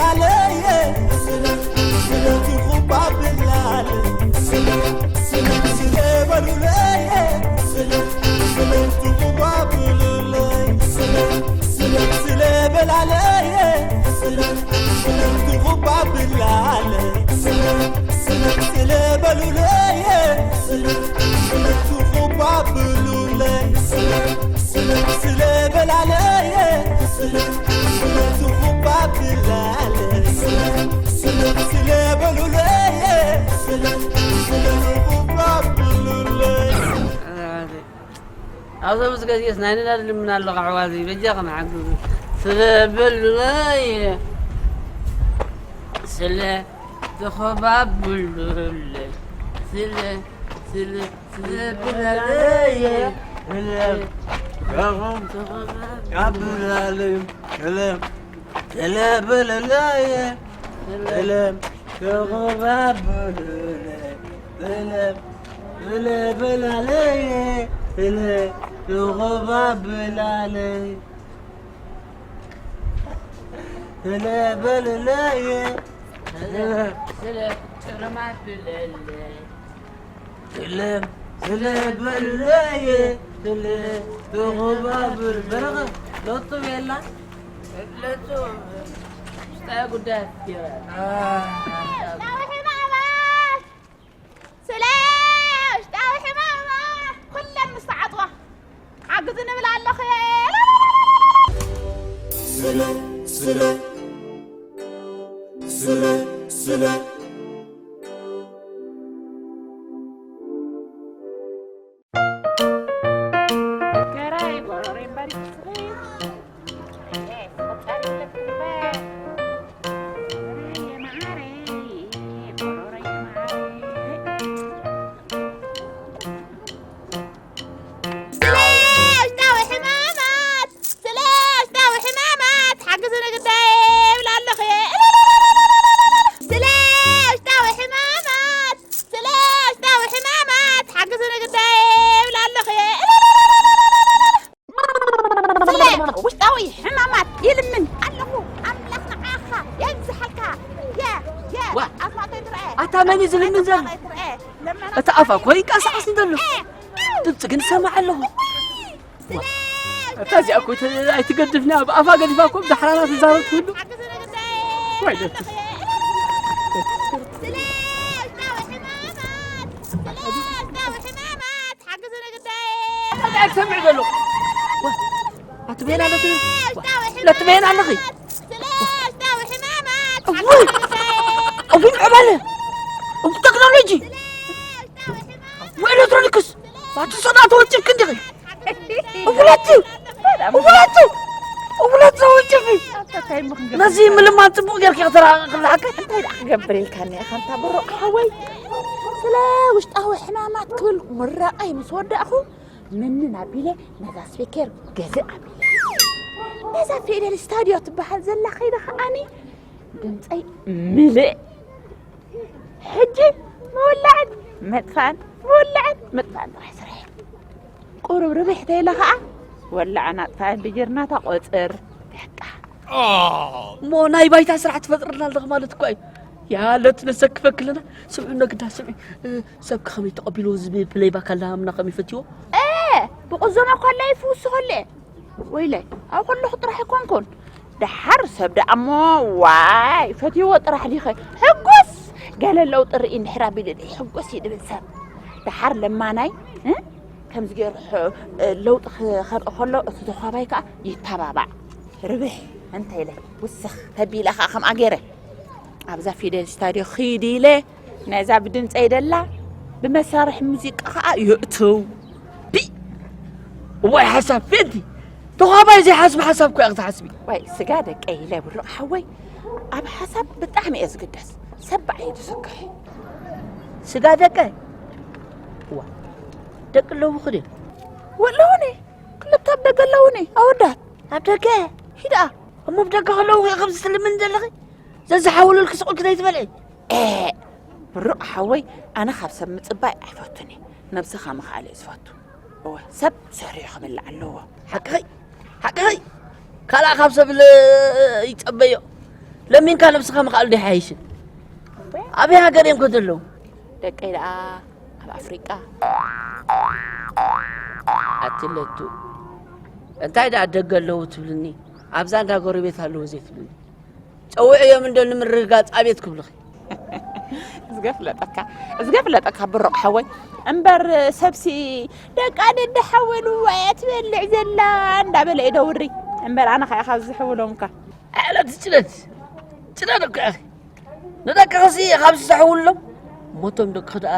ኣለየ ስለ ስለ ትኹባብላለ ስለ ስለ ስለ በሉለየ ስለ ስለ ትኹባብሉለይ ስለ ስለ ስለ በላለየ ስለ ስለ ትኹባብላለ ስለ ስለ ስለ በሉለየ ስለ ስለ ትኹባብሉለይ ስለ ስለ ስለ በላለየ ስለ ስለ ትኹባብላለ ስለ ስለ ስለ በሉለየ ስለ ስለ ትኹባብሉለይ። ኣብዞም ዝገዝእስ ናይ ነዳዲ ልምን ኣለኹ ኣሕዋተይ፣ በጃኹም ሓግዙ። ስለ በሉለይ፣ ስለ ተኸባብሉለይ፣ ስለ፣ ስለ፣ ስለ በሉለይ፣ ስለ ተኸባብሉለይ፣ ስለ፣ ስለ በሉለይ፣ ስለ ተኸባብሉለይ፣ ስለ፣ ስለ በሉለይ፣ ስለ ተኸባብሉለይ። ስለ በሉለይ፣ ስለ፣ ስለ ጭርማት ብለለይ። ስለ፣ ስለ በሉለይ፣ ስለ ተኸባብሉ። በረኸ፣ ሎቱ የላ? ሎቱ፣ ውሽጣዊ ጉዳይ ይበል። አ። ጣውሒ ማማ! ስለ ውሽጣዊ ሕማማ ኩለን ምስ ተዓጽዋ ሓግዙ ንብል ኣለኹ። ስለ፣ ስለ፣ ስለ፣ ስለ። ስለ ውሽጣዊ ሕማማት፣ ስለ ውሽጣዊ ሕማማት ሓግዙ ንግዳይ ይብል ኣለኹ። ስለ ውሽጣዊ ሕማማት፣ ስለ ውሽጣዊ ሕማማት ሓግዙ ንግዳይ ይብል ኣለኹ። ስለ ውሽጣዊ ሕማማት ይልምን ኣለኹ። ኣምላኽ ንዓኻ የብዝሓልካ። የ፣ የ፣ ዋ። ኣስማተይ ትርአ። ኣታ መን እዩ ዝልምን ዘሎ? ኣስማተይ ትርአ። ለመና እታ ኣፋ እኮ ይንቀሳቐስ እንተሎ። እ፣ እ። ድምፂ ግን ሰማዕ ኣለኹ። ስለ ዋ። እታ እዚኣ እኮ ተ-፣ ኣይትገድፍና። ብኣፋ ገዲፋ እኮ ብዳሕራና ትዛረብ ትህሉ። ሓግዚ ንግዳይ ወይ ደስ። ኣለኹ። ስለ ውሽጣዊ ሕማማት፣ ስለ ውሽጣዊ ሕማማት ሓግዚ ንግዳይ። እንታይ ትሰምዕ ዘለኹ? ዋ፣ ኣትበይና ኣለኺ? ዋ፣ ለትበይና ኣለኺ? እውይ! እውይ፣ ምዕባለ! እው፣ ቴክኖሎጂ! ወይ ኤሌክትሮኒክስ! ባቲ ሰዳ ተወጭብክ እንዲኺ! እውለቲ! እውለቲ! እውለት ተወጭፊ! ነዚ ምልማን ጽቡቕ ጌርኪ ከተረጋግጽለሓከ? እንታይ ደኣ ክገብር ኢልካኒ ኢኻ ኣንታ ብሩቕ ሓወይ? ስለ ውሽጣዊ ሕማማት ክብል ምረቐይ ምስ ወዳእኹ፣ ምንን ኣቢለ ነዛ ስፒከር ገዝእ ኣቢለ። ነዛ ፊደል ስታድዮ ትበሃል ዘላ ከይደ ከዓኒ ድምፀይ ምልእ። ሕጂ ምውላዕን ምጥፋእን፣ ምውላዕን ምጥፋእን ጥራሕ ስራሕ። ቁሩብ ርብሕ ተይለ ከዓ ወላዕን ኣጥፋእን ብጅርናታ ቆፅር። በቃ። እሞ ናይ ባይታ ስራሕ ትፈጥርልና ኣለኺ ማለት እኮ እዩ። ያ ለት ነሰክፈክልና። ስምዒ ነግዳ ስምዒ። እ፣ ሰብ ከመይ ተቐቢልዎ እዚ ፕሌይባክ ኣላምና ከመይ ፈትዎ? እ፣ ብቑዘማ ኮላ ይፍውስ ኮለ። ወይለይ፣ ኣብ ከለኹ ጥራሕ ኣይኮንኩን። ደሓር ሰብ ደኣ እሞ ዋይ ፈትይዎ ጥራሕ ዲኸ? ሕጉስ ገለ ለውጢ ርኢ እንድሕር ኣቢሉ ሕጉስ እዩ ድብል ሰብ። ደሓር ለማናይ፣ እ፣ ከምዚ ገይሩ ሕ-፣ ለውጢ ኸ-፣ ከርኢ ከሎ እቲ ተዃባይ ከኣ ይተባባዕ። ርብሕ እንተ ኢለ ውስኽ ተቢለ ከኣ ከምኣ ገይረ ኣብዛ ፊደል ስታድዮ ኺድ ኢለ ነዛ ብድምፀይ ደላ ብመሳርሒ ሙዚቃ ከኣ የእትው። ፒ! እዋይ ሓሳብ ፌንቲ! ተዃባይ ዘይሓስብ ሓሳብ እኮ ኢኺ ትሓስቢ። ዋይ ስጋ ደቀይ ኢለ ብሩቕ ሓወይ፣ ኣብ ሓሳብ ብጣዕሚ እየ ዝግደስ። ሰብ በዓይ እዩ ዝስክሕ። ስጋ ደቀ? እዋ፣ ደቂ ኣለውኺ ድዮም? ወለውኒ፣ ክልተ ኣብ ደገ ኣለውኒ፣ ኣወዳት። ኣብ ደገ? ሂዳ። እሞ ኣብ ደገ ከለዉ ከምዚ ትልምኒ ዘለኺ? ዘዝሓውሉልኪ ስቕ ኢልኪ ዘይትበልዒ? ኤእ፣ ብሩቕ ሓወይ፣ ኣነ ካብ ሰብ ምጽባይ ኣይፈቱን እየ። ነብስኻ ምኽኣል እየ ዝፈቱ። እወ፣ ሰብ ሰሪሑ ክበልዕ ኣለዎ። ሓቅኺ፣ ሓቅኺ። ካልኣ ካብ ሰብ ለ-፣ ይጸበዮ። ለሚንካ ነብስኻ ምኽኣል ዶ ይሓይሽን? ኣበይ ሃገር እዮም ከ ዘለዉ? ደቀይ ደኣ ኣብ ኣፍሪቃ። ኣቲ ለቱ፣ እንታይ ደኣ ደገ ኣለዉ ትብልኒ? ኣብዛ እንዳ ጎረቤት ኣለዉ ዘይትብልኒ? ጸውዕዮም እንዶ ንምርግጋጽ ኣቤት ክብሉኺ። እዝገ ፍለጠካ፣ እዝገ ፍለጠካ ብሩቕ ሓወይ። እምበር ሰብሲ ደቃ ደደ ሓወሉ እያ ትበልዕ ዘላ እንዳበለ እዩ ደውሪ። እምበር ኣነ ኸኣ ካብዚ ዝሕውሎምካ። ኣዕለት ጭነት፣ ጭነት እኮ ኢኺ። ንደቅኺሲ ካብዚ ተሕውሎም። ሞቶም ደቅኺ ደኣ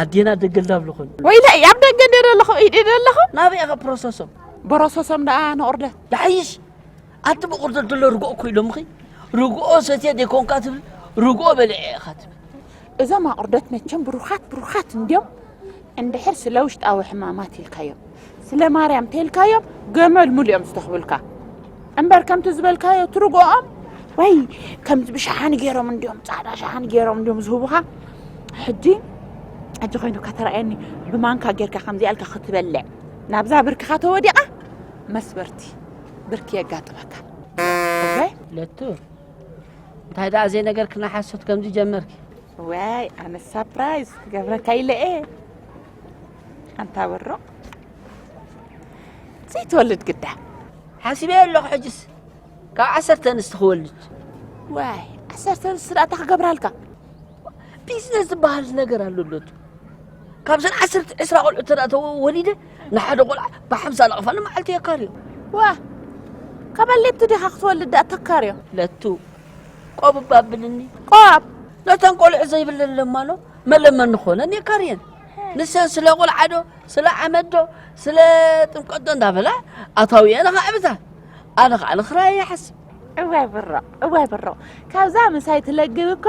ኣዴና ደገ እንዳብልኹን። ወይለ፣ ኣብ ደገ እንደ ዘለኹ፣ ኢደ ዘለኹ። ናበይ ኢኻ ፕሮሰሶም? ፕሮሰሶም ደኣ ንቑርደት። ይሓይሽ። ኣቲ ብቑርደት ዘሎ ርግኦ እኮ ኢሎምኺ። ርግኦ ሰትየ ደይኮንካ ትብል፣ ርግኦ በሊዐ ኢኻ ትብል። እዞም ኣቑርደት መቸም ብሩኻት፣ ብሩኻት እንድዮም። እንድሕር ስለ ውሽጣዊ ሕማማት ኢልካዮም፣ ስለ ማርያም ተልካዮም፣ ገመል ሙሉ እዮም ዝተኽብልካ። እምበር ከምቲ ዝበልካዮ ትርግኦም፣ ወይ ከምዚ ብሸሓኒ ገይሮም እንድዮም፣ ጻዕዳ ሸሓኒ ገይሮም እንድዮም ዝህቡኻ። ሕጂ፣ ሕጂ ኮይኑካ ተራእየኒ፣ ብማንካ ጌርካ ከምዚኣ ኢልካ ክትበልዕ፣ ናብዛ ብርክኻ ተወዲቓ፣ መስበርቲ ብርኪ የጋጥመካ። ኦኬ? ለቱ፣ እንታይ ደኣ ዘይነገርክና ሓሶት ከምዚ ጀመርኪ? ዋይ፣ ኣነ ሳፕራይዝ ክገብረካ ኢለ እየ። ኣንታ በሮ፣ ዘይትወልድ ግዳ። ሓሲበ ኣለኹ ሕጅስ፣ ካብ ዓሰርተ ኣንስቲ ክወልድ። ዋይ፣ ዓሰርተ ኣንስቲ ደኣ እንታይ ክገብራልካ? ቢዝነስ ዝበሃል ነገር ኣሎ ዶ? ካብዘን ዓሰርተ ዕስራ ቆልዑ እንተ ደኣ ተወ-፣ ወሊደ፣ ንሓደ ቆልዓ ብሓምሳ ናቕፋ ንመዓልቲ የካርዮ። ዋ፣ ካብ ኣሌቲ ዲኻ ክትወልድ ደኣ ተካርዮ? ለቱ፣ ቆብ እባ ኣብልኒ። ቆብ? ነተን ቆልዑ ዘይብለን ለማኖ መለመኒ ክኾነን የካርየን። ንሰን ስለ ቆልዓ ዶ፣ ስለ ዓመት ዶ፣ ስለ ጥምቀት ዶ እንዳበላ ኣታዊአን ኸዕብታ። ኣነ ኸዓ ንኽራየ ይሓስብ። እዋይ ብሮ፣ እዋይ ብሮ። ካብዛ ምሳይ ትለግብ እኮ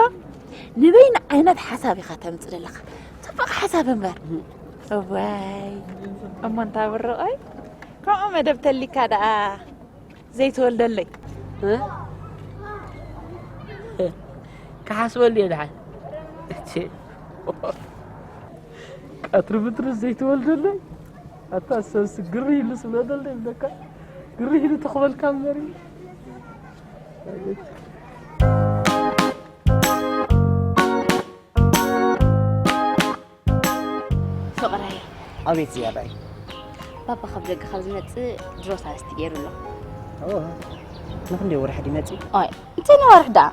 ንበይኑ ዓይነት ሓሳብ ኢኻ ተምጽእ ዘለኻ። ጽቡቕ ሓሳብ እምበር። እዋይ። እሞ እንታ ብሮ፣ ኦይ፣ ከምኡ መደብ ተሊካ ደኣ ዘይትወልደለይ። እ? ክሓስበሉ እየ ደሓን። እቼ። ቀትሪ ብትሪ ዘይትወልደለይ? ኣታ ሰብስ ግሪ ኢሉ ስለ ደለ ይብለካ። ግሪ ኢሉ ተኽበልካ እምበር እዩ። ፍቕረይ። ኣቤት ዝያዳይ። ባባ ካብ ደገ ካብ ዝመጽእ ድሮ ሳልስቲ ገይሩ ኣሎ። ኦ፣ ንኽንደይ ወርሒ ድዩ መጺኡ? ኣይ፣ እንታይ ነዋርሕ ደኣ?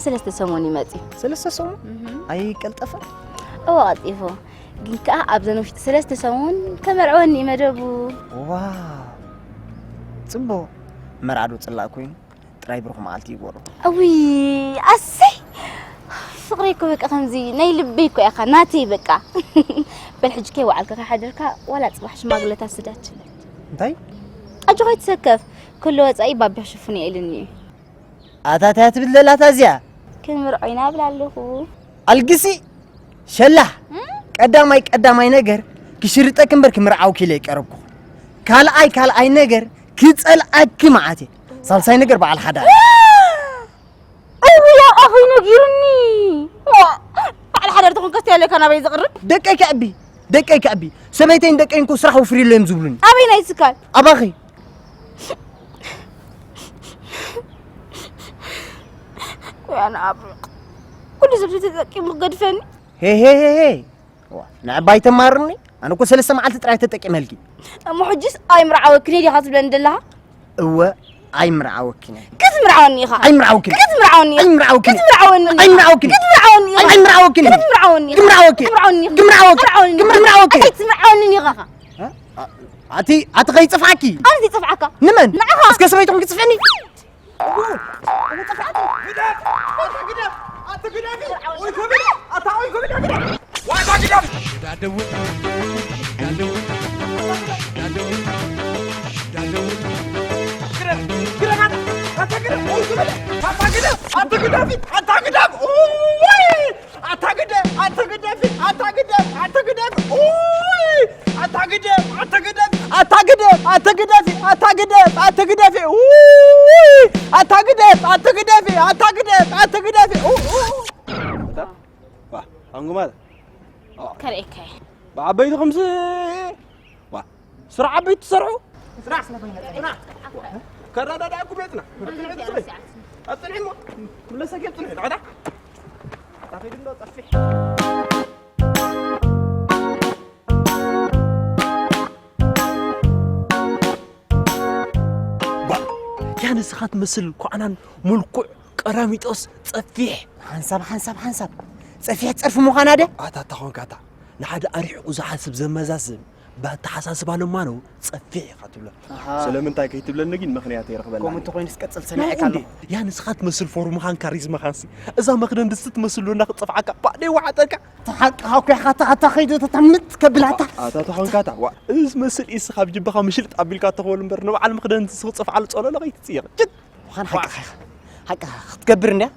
ሰለስተ ሰሙን እዩ መጺኡ። ሰለስተ ሰሙን? እህ። ኣይቀልጠፈን? እወ፣ ቀልጢፉ። ግን ከኣ ኣብዘን ውሽጢ ሰለስተ ሰሙን ከመርዕወኒ እዩ መደቡ። ዋው፣ ጽቡቕ። መርዓ ዶ ጽላእ ኮይኑ? ጥራይ ብሩኽ መዓልቲ ይግበሮ። እውይ፣ ኣሰይ! ፍቕረይ እኮ በቃ ከምዚ ናይ ልበይ እኮ ኢኻ፣ ናተይ በቃ። በል ሕጂ ከይወዓልካ ከይሓደርካ ዋላ ጽባሕ ሽማግለታት ስዳችለይ። እንታይ? ኣጆኻ ኣይትሰከፍ፣ ኩሉ ወጻኢ ባቢ ክሽፍኖ ኢሉኒ እዩ። ኣታ እንታይ ትብል ዘላ እታ እዚኣ? ክንምርዖ ኢና እብል ኣለኹ። ኣልግሲ! ሸላሕ! እም? ቀዳማይ ቀዳማይ ነገር ክሽርጠኪ እምበር ክምርዓውኪ ኢለ ኣይቀረብኩ። ካልኣይ ካልኣይ ነገር ክጸልኣኪ መዓት እየ። ሳልሳይ ነገር በዓል ሓዳር። እውያ ኣኺ ነጊሩኒ። ዋ፣ በዓል ሓዳር ተኾንከስ ኣለካ ናበይ ዘቕርብ? ደቀይ ከዕቢ፣ ደቀይ ከዕቢ። ሰበይተይን ደቀይን እኮ ስራሕ ወፍሪ ኣሎ እዮም ዝብሉኒ። ኣበይ ናይ ትካል? ኣባኺ። ወይ ኣነ ኣብርቕ። ኩሉ ሰብ ተጠቂሙ ክገድፈኒ። ሄ፣ ሄ፣ ሄ፣ ሄ። ዋ፣ ንዕባይ ተማርኒ? ኣነ እኮ ሰለስተ መዓልቲ ጥራይ ተጠቂመልኪ። እሞ ሕጅስ ኣይምርዓወክን እየ ዲኻ ትብለኒ ዘለኻ? እወ፣ ኣይምርዓወክን እየ። ክትምርዓወኒ ኢኻ። ኣይምርዓወክን። ክትምርዓወኒ ኢኻ። ኣይምርዓወክን። ክትምርዓወኒ ኢኻ። ኣይምርዓወክን። ክትምርዓወኒ ኢኻ። ኣይምርዓወክን። ክትምርዓወኒ ኢኻ። ክትምርዓወኒ ኢኻ። ክትምርዓወኒ ኢኻ። ክትምርዓወኒ ኢኻ። ክትምርዓወኒ ኢኻ። ኣይትምርዓወኒ ኢኻ። እ? ኣ-፣ ኣቲ፣ ኣቲ ከይጽፍዓኪ። ኣነ ዘይጽፍዓካ። ንመን? ንዓኻ። እስከ ሰበይትኹም ክትጽፍዕኒ? ኣታ ግደፍ፣ ኣታ ግደፍ፣ ኣታ ግደፍ፣ ኣታ ግደፍ፣ ኡይ! ኣታ ግደፍ፣ ኣታ ግደፍ፣ ኣታ ግደፍ፣ ኣታ ግደፍ፣ ኣታ ግደፍ፣ ኣታ ግደፍ፣ ኡይ! ኣታ ግደፍ፣ ኣታ ግደፍ፣ ኣታ ግደፍ፣ ኣታ ግደፍ፣ ኡ፣ ኡ፣ ኡ። ዋ፣ ኣንጉማለ። ዋ። ከርእየካ እየ። ብዓበይትኹምሲ፣ ዋ፣ ስራሕ ዓበይቲ ትሰርሑ? ስራሕ፣ ስራሕ። ከረዳዳእኩም እየ፣ ጽናሕ። ኣብ ጽንሒ እሞ፣ ምለሰኪ ኣብ ጽንሒ፣ ዳዕዳ። ኣታ ኸይዱ እንዶ ጸፊሕ። ባ፣ ያ ንስኻ ትመስል ኳዕናን ምልኩዕ ቀራሚጦስ ጸፊሕ። ሓንሳብ፣ ሓንሳብ፣ ሓንሳብ። ጸፊሕ ጸርፊ ምዃና ደ? ኣታ፣ ኣታ ኾንካ ኣታ። ንሓደ ኣርሒቑ ዝሓስብ ዘመዛዝን፣ ብኣተሓሳስባ ለማኖ ጸፊሕ ኢኻ ትብሎ። ኣሃ። ስለምንታይ ከይትብለኒ ግን ምኽንያት የርኽበላ። ከምኡ እንተኾይኑስ ቀጽል፣ ሰሚዐካ ኣለኹ። እንዴ፣ ያ ንስኻ ትመስል ፎርምኻን ካሪዝማኻንሲ። እዛ መኽደን ድስቲ ትመስል ሎና ክትጸፍዓካ፣ ባዕደይ ወሓጠልካ። ተሓቅኻ እኮ ኢኻ፣ ኣታ፣ ኣታ ኸይዱ ተታምት ከብላታ። ኣታ ተኾንካ ኣታ፣ ዋ፣ እዚ መስል ኢስኻ ካብ ጅባኻ ምሽልጥ ኣቢልካ ተኽበል እምበር፣ ንበዓል መኽደን ድስቲ ክትጸፍዓሉ ጸለሎ ከይትጽየቕ። ጭት! ምዃን ሓቅኻ ኢኻ። ሓቅኻ ክትገብር እንድያ፣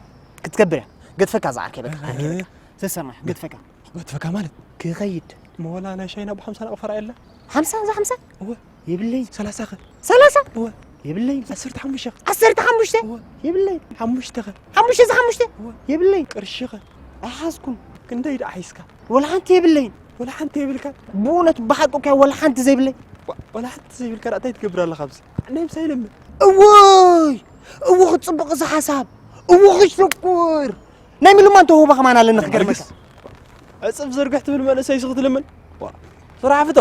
ክትገብር እያ። ገድፈካ ዝዓርከይ በቃ፣ ዓርከይ በቃ። እህ። ተሰማዕ፣ ገድፈካ። ገድፈካ ማለት? ክኸይድ። መወላ ናይ ሻይና ብሓምሳ ናቕፈራ የለ? ሓምሳ፣ እዛ ሓምሳ? እወ። የብለይ። ሰላሳ ኸ? ሰላሳ? እወ። የብለይ። ዓሰርተ ሓሙሽተ ኸ? ዓሰርተ ሓሙሽተ? እወ። የብለይ። ሓሙሽተ ኸ? ሓሙሽተ፣ እዛ ሓሙሽተ? እወ። የብለይ። ቅርሺ ኸ? ኣይሓዝኩን። ክንደይ ደኣ ሒዝካ? ወላ ሓንቲ የብለይን። ወላ ሓንቲ የብልካ? ብእውነት ብሓቂ እኮ ወላ ሓንቲ ዘይብለይ። ዋ-፣ ወላ ሓንቲ ዘይብልካ ደኣ እንታይ ትገብር ኣለኻ ኣብዚ? ናይ ምሳይ ለምን? እውይ! እው ክጽብቕ እዚ ሓሳብ! እው ክሽኩር! ናይ ምልማን ተውህቦ ከማን ኣለኒ ክገርመካ። ንግስ፣ ዕጽፍ ዝርግሕ ትብል መንእሰይ ስኽ ትልምን? ዋ፣ ስራሕ ፍቶ።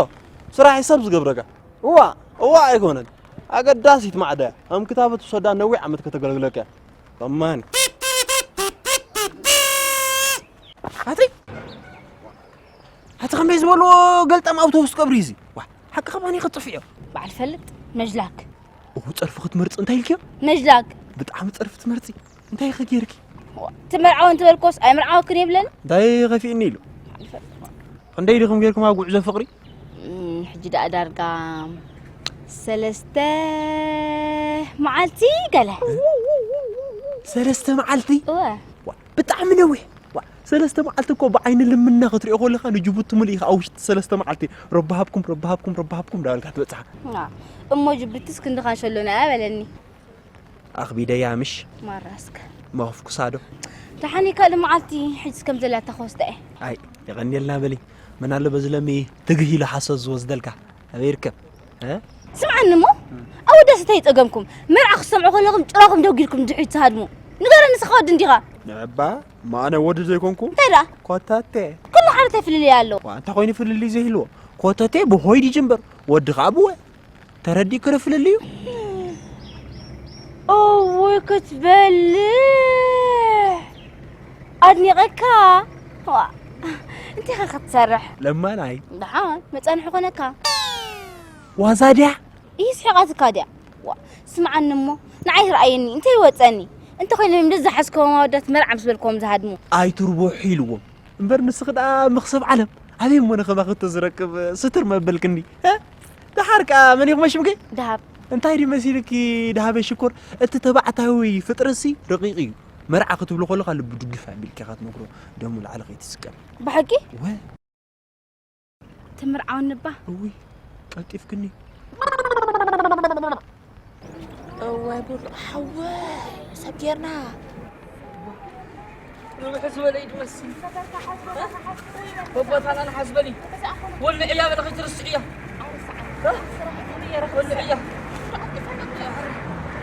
ስራሕ እዩ ሰብ ዝገብረካ። እዋ። እዋ ኣይኮነን። ኣገዳሲት ማዕዳ እያ። ከም ክታበት ውሰዳ ነዊሕ ዓመት ከተገልግለካ እያ። ከማን። ኣቲ፣ ኣቲ ከመይ ዝበልዎ ገልጣም ኣውቶቡስ ቀብሪ እዚ? ዋ፣ ሓቂ ከማን ይኸጥፍ እዮ። በዓል ፈልጥ፣ መጅላክ። እሁ ጸርፊ ክትመርጺ እንታይ ኢልክዮ? መጅላክ። ብጣዕሚ ጸርፊ ትመርጺ። እንታይ ኢኺ ጌርኪ? ዋ፣ ትመርዓው እንትበልኮስ ኣይምርዓወክን የብለን። እንታይ ከፊእኒ ኢሉ? በዓል ፈልጥ። ክንደይ ዲኹም ጌርኩም ኣብ ጉዕዞ ፍቕሪ? እም፣ ሕጂ ደኣ ዳርጋ ሰለስተ መዓልቲ ገለ። ሰለስተ መዓልቲ? እወ። ዋ፣ ብጣዕሚ ነዊሕ። ዋ፣ ሰለስተ መዓልቲ እኮ ብዓይኒ ልምና ክትሪኦ ከለኻ ንጅቡቲ ሙሉእ ኢኻ ኣብ ውሽጢ ሰለስተ መዓልቲ። ረቢ ሃብኩም፣ ረቢ ሃብኩም፣ ረቢ ሃብኩም እንዳበልካ ትበጽሓ። ዋ፣ እሞ ጅቡቲስ ክንድኻ ሸሎና እያ በለኒ። ኣኽቢደያ ምሽ? ማራስከ። መኽፍኩሳ ዶ? ደሓን ካልእ መዓልቲ ሕጅስ ከም ዘላ ተኸወስተ እየ። ኣይ፣ የቐንየልና በሊ። መን ኣሎ በዚ ለሚ ትግህ ኢሉ ሓሶት ዝወስደልካ? ኣበይ ይርከብ? እ? ስምዓኒ እሞ፣ ኣወዳሲ እንታይ ይጸገምኩም? መርዓ ክትሰምዑ ከለኹም ጭራኹም ደው ጊርኩም ድሕሪት ትሃድሙ። ንገረኒ፣ ንስኻ ወዲ እንዲኻ? ንዕባ፣ እሞ ኣነ ወዲ ዘይኮንኩ? እንታይ ደኣ? ኮተቴ። ኩሉ ሓደ እንታይ ፍልልይ ኣለዎ? ዋ፣ እንታይ ኮይኑ ፍልልይ ዘይህልዎ? ኮተቴ ብሆይ ድጅምበር፣ ወዲ ኸኣ ብወ። ተረዲእኪ ዶ ፍልልዩ? እውይ ክትበልዕ! ኣድኒቐካ። ዋ፣ እንታይ ኸ ክትሰርሕ? ለማናይ። ደሓን መጻንሒ ኾነካ። ዋዛ ድያ? ይስሕቓትካ ድያ? ዋ፣ ስምዓኒ እሞ፣ ንዓይ ርኣየኒ፣ እንታይ ይወጸኒ? እንተኾይኖም እንደዛ ዝሓዝከዎም ኣወዳት መርዓ ምስ በልክዎም ዝሃድሙ። ኣይትርብሑ ኢልዎም። እምበር ንስኺ ደኣ መኽሰብ ዓለም ኣበይ እሞ ንኸማኺ ተዝረክብ ስትር መበልክኒ? እ? ደሓር ከኣ መን ኢኹም ሽምኪ? ደሃብ። እንታይ ድዩ መሲልኪ ደሃበይ ሽኮር? እቲ ተባዕታዊ ፍጥረትሲ ረቂቕ እዩ። መርዓ ክትብሎ ከለኻ ልቡ ድግፍ ኣቢልካ ኢኻ ትነግሮ፣ ደሙ ላዕሊ ከይትስቀል። ብሓቂ? ወ- ትምርዓውኒ እባ? እውይ፣ ቀልጢፍክኒ። እዋይ ብሩኽ ሓወይ፣ ሰብ ጌርና። ርብሒ ዝበለ እዩ ዝመስል። በቦታና ንሓዝ በሊ። ወልዕያ በለ ከይትርስዕያ። ወልዕያ።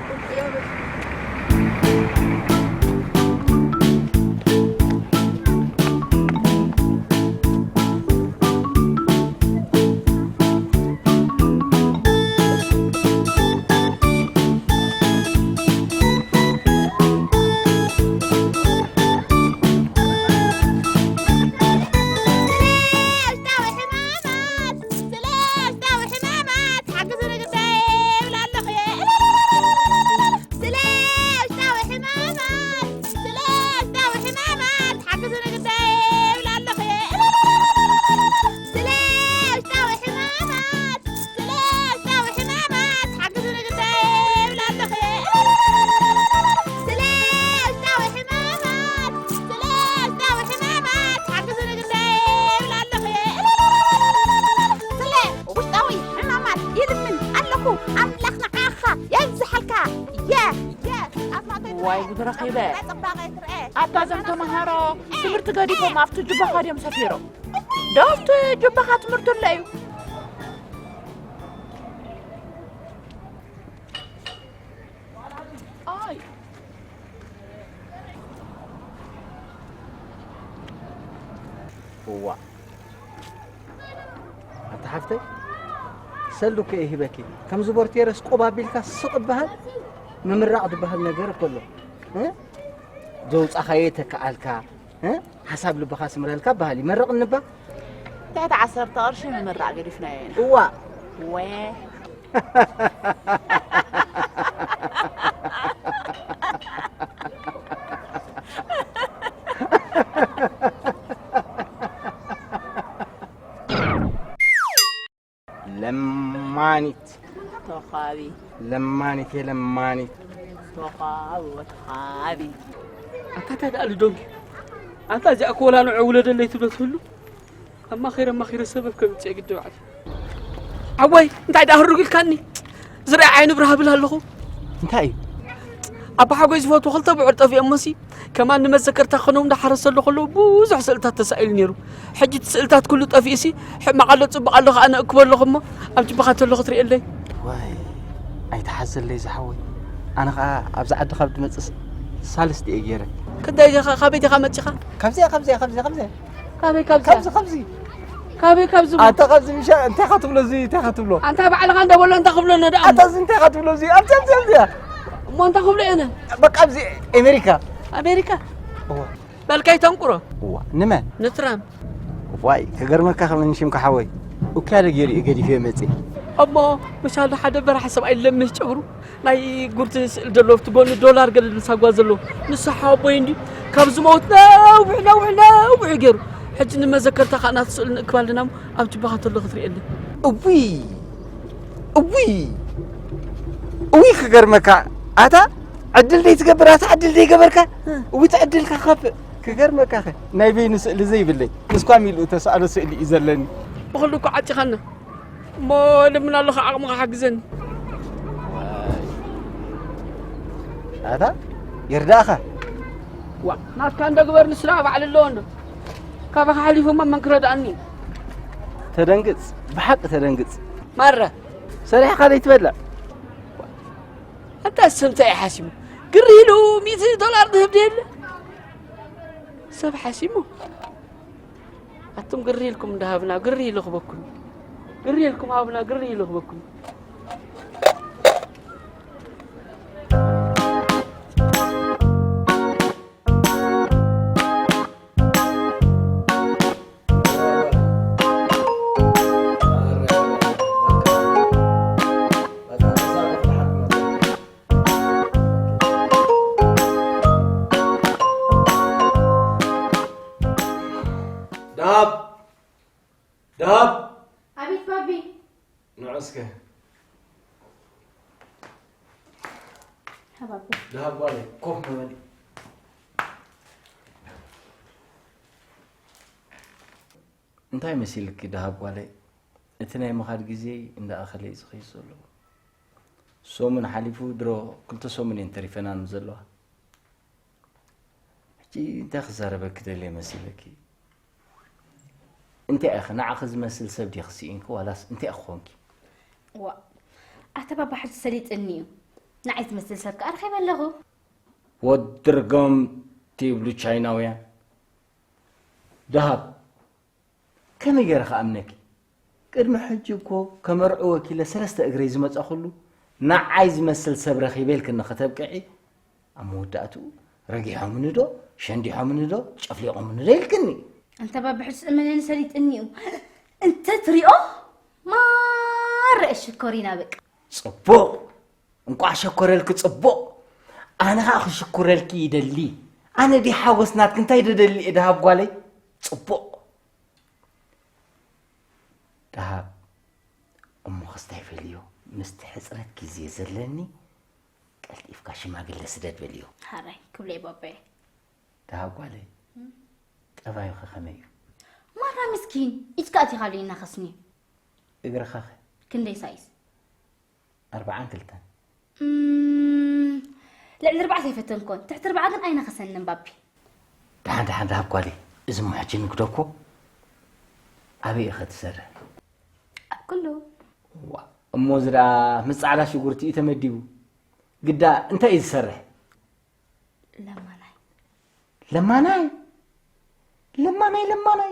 ወልዕያ በለ። ስለ ውሽጣዊ ሕማማት ሓግዙ ንግዳይ ይብል ኣለኹ። ስለ ውሽጣዊ ሕማማት፣ ስለ ውሽጣዊ ሕማማት ሓግዙ ንግዳይ ይብል ኣለኹ። ስለ ውሽጣዊ ሕማማት ይልምን ኣለኹ። ኣምላኽ ንዓኻ የብዝሓልካ። የ፣ የ፣ ኣዝማተይ ዋይ ትርኤ። ጉድ ረኺበ። ናይ ጽባቐ ትርኤ። ኣታ እዞም ተምሃሮ ትምህርቲ ገዲፎም ኣብቲ ጅባኻ ድዮም ሰፊሮም? ዶ ኣብቲ ጅባኻ ትምህርቲ ኣሎ እዩ? ኣይ፣ ሓፍተይ፣ ሰልዲ እኮ እየ ሂበኪ። ከምዚ ቦርቴረስ ቆብ ኣቢልካ ስቕ እበሃል። ምምራቕ ዝበሃል ነገር እኮ ኣሎ። እ? ዘውጻኻዮ የተከኣልካ፣ እ? ሓሳብ ልብኻ ስምረልካ በሃል። ይመርቕ እንባ? ትሕቲ ዓሰርተ ቅርሺ ምምራቕ ገዲፍናዮ ኢና። እዋ። ወ። ለማኒት። ተኻቢ። ለማኒት፣ የለማኒት። ተኻቢ ወተኻቢ። ኣታ እንታይ ደኣ ልዶንኪ? ኣንታ እዚኣ እኮ ወላ ንዑ ውለደለይ ትብሎ ትህሉ? ኣማኺረ ኣማኺረ ሰበብ ከምጽእ ግዲ ባዕለይ። ኣወይ፣ እንታይ ደኣ ህሩግ ኢልካኒ? ዝረኣ ዓይኒ ብርሃ ብል ኣለኹ። እንታይ እዩ? ኣባ ሓጎይ ዝፈትዎ ክልተ ብዑር ጠፊኦሞሲ፣ ከማን ንመዘከርታ ክኾኖም እንዳሓረሰሉ ከለዉ ብዙሕ ስእልታት ተሳኢሉ ነይሩ። ሕጂ እቲ ስእልታት ኩሉ ጠፊኡሲ፣ ሕማቕ ኣሎ ጽቡቕ ኣሎ ከኣ ነእክቦ ኣለኹ እሞ፣ ኣብ ጅባኻ ተሎ ክትርእየለይ። ዋይ፣ ኣይትሓዘለይ ዝሓወይ። ኣነ ኸኣ ኣብዚ ዓዲ ካብ ዝመጽእ ሳልስቲ እየ ገይረ። ክንደይ ዲኻ፣ ካበይ ዲኻ መጺኻ? ካብዚኣ፣ ካብዚኣ፣ ካብዚኣ፣ ካብዚኣ። ካበይ ካብዚኣ? ካብዚ፣ ካብዚ። ካበይ ካብዚ? ኣታ ካብዚ ምሻ፣ እንታይ ኢኻ ትብሎ እዚ? እንታይ ኢኻ ትብሎ? ኣንታ ባዕልኻ እንደ በሎ እንታይ ክብሎ ነዳ? ኣታ እዚ እንታይ ኢኻ ትብሎ እዚ? ኣብዚኣ፣ ኣብዚኣ፣ ኣብዚኣ። እሞ እንታይ ክብሎ እየ? በቃ ኣብዚ ኣሜሪካ። ኣሜሪካ? እዋ። በልካይ ተንቁሮ። እዋ፣ ንመን? ንትራምፕ። ዋይ፣ ክገርመካ ከመን ሽምካ ሓወይ። ኡክያለ ገይሩ እዩ ገዲፉ መጽእ። እሞ፣ መሻሉ ሓደ በራሒ ሰብኣይ ለምሽ ጨብሩ። ናይ ጉርቲ ስእል ዘሎ ኣብቲ ጎኒ ዶላር ገለ ዝምሳጓ ዘሎ ንሱ ሓወቦይ እንዲ ካብ ዝመውት ነዊሕ ነዊሕ ነዊሕ ገይሩ ሕጂ ንመዘከርታ ከዓ ናቱ ስእል ንእክብ ኣለና እሞ ኣብ ጅባኻ ተሎ ክትርእየለይ። እውይ እውይ እውይ ክገርመካ ኣታ ዕድል ደይ ትገብር ኣታ ዕድል ደይ ገበርካ እውይ ትዕድልካ ከፍእ ክገርመካ ኸ ናይ በይኑ ስእሊ ዘይብለይ ምስኳ ሚልኡ ተሰኣሎ ስእሊ እዩ ዘለኒ ብኹሉ እኮ ዓጺኻና እሞ ልምና ኣለኹ ዓቕምኻ ሓግዘኒ። ኣታ ይርዳእኻ። ዋ ናትካ እንደ ግበር ንስራ ባዕሉ ኣለዎ እንዶ ካባኻ ሓሊፉ እሞ መን ክረድኣኒ እዩ? ተደንግጽ ብሓቂ ተደንግጽ። ማራ ሰሪሕኻ ዘይትበልዕ። ኣንታ ስምታ እዩ ሓሲሙ ግር ኢሉ ሚእቲ ዶላር ዝህብ ደየለ ሰብ ሓሲሙ ኣቱም ግሪ ኢልኩም እንዳሃብና ግሪ ኢሉ ክበኩም ግሪ ኢልኩም ሃብና ግሪ ኢሉ ክበኩም ዳብ ዳብ ኣቤት ባቢ ንዑ እስከ ሃባቢ ደሃብ ጓለይ ኮፍ ንበል እንታይ መሲልኪ ደሃብ ጓለይ እቲ ናይ ምኻድ ግዜይ እንዳኣኸለ እዩ ዝኸይድ ዘሎ ሰሙን ሓሊፉ ድሮ ክልተ ሰሙን እየን ተሪፈናኒ ዘለዋ ሕጂ እንታይ ክዛረበኪ ደልየ መሲለኪ እንታይ ኢኺ ንዓኺ ዝመስል ሰብ ዲኺ ስኢንኪ ዋላስ እንታይ ኢኺ ኮንኪ ዋእ ኣታ ባባ ሕጂ ሰሊጥኒ እዩ ንዓይ ዝመስል ሰብ ከኣ ረኺበ ኣለኹ ወዲ ርገም ትብሉ ቻይናውያን ደሃብ ከመይ ገይረ ክኣምነኪ ቅድሚ ሕጂ እኮ ከመርዕወኪ ኢለ ሰለስተ እግረይ ዝመጻኹሉ ንዓይ ዝመስል ሰብ ረኺበ ኢልክኒ ከተብቅዒ ኣብ መወዳእትኡ ረጊሖምኒ ዶ ሸንዲሖምኒ ዶ ጨፍሊቖምኒ ዶ ኢልክኒ ኣንታ ባቢ ሕጂ ዝእመነኒ ሰሊጥኒ እዩ እንተ ትሪኦ ማራ እየ ሽኮሪና በቃ ጽቡቕ እንቋዕ ሸኮረልኪ ጽቡቕ ኣነ ኸኣ ክሽኩረልኪ ይደሊ ኣነ ድየ ሓጎስ ናትኪ እንታይ ደደሊ እየ ደሃብ ጓለይ ጽቡቕ ደሃብ እሞ ክስታይ ፈልዮ ምስቲ ሕጽረት ግዜ ዘለኒ ቀልጢፍካ ሽማግለ ስደድ በልዮ ሓራይ ክብለይ ባባየ ደሃብ ጓለይ ጠባዩኸ ከመይ እዩ ማራ ምስኪን ኢድካ ኣቲኻሉ ይናኸስኒ እግርኻኸ ክንደይ ሳይዝ ኣርብዓን ክልተን እም፣ ልዕሊ ኣርባዕተ ኣይፈተንኮን ትሕቲ ኣርባዓ ግን ኣይነኸሰንን ባቢ ደሓን ደሓን ደሃብ ጓለይ እዚ እሞ ሕጂ ንግዶ እኮ ኣበይ ኢኸ ትሰርሕ ኣብ ኩሉ ዋ እሞ እዚ ደኣ ምስ ጻዕዳ ሽጉርቲ እዩ ተመዲቡ ግዳ እንታይ እዩ ዝሰርሕ ለማናይ ለማናይ ለማናይ ለማናይ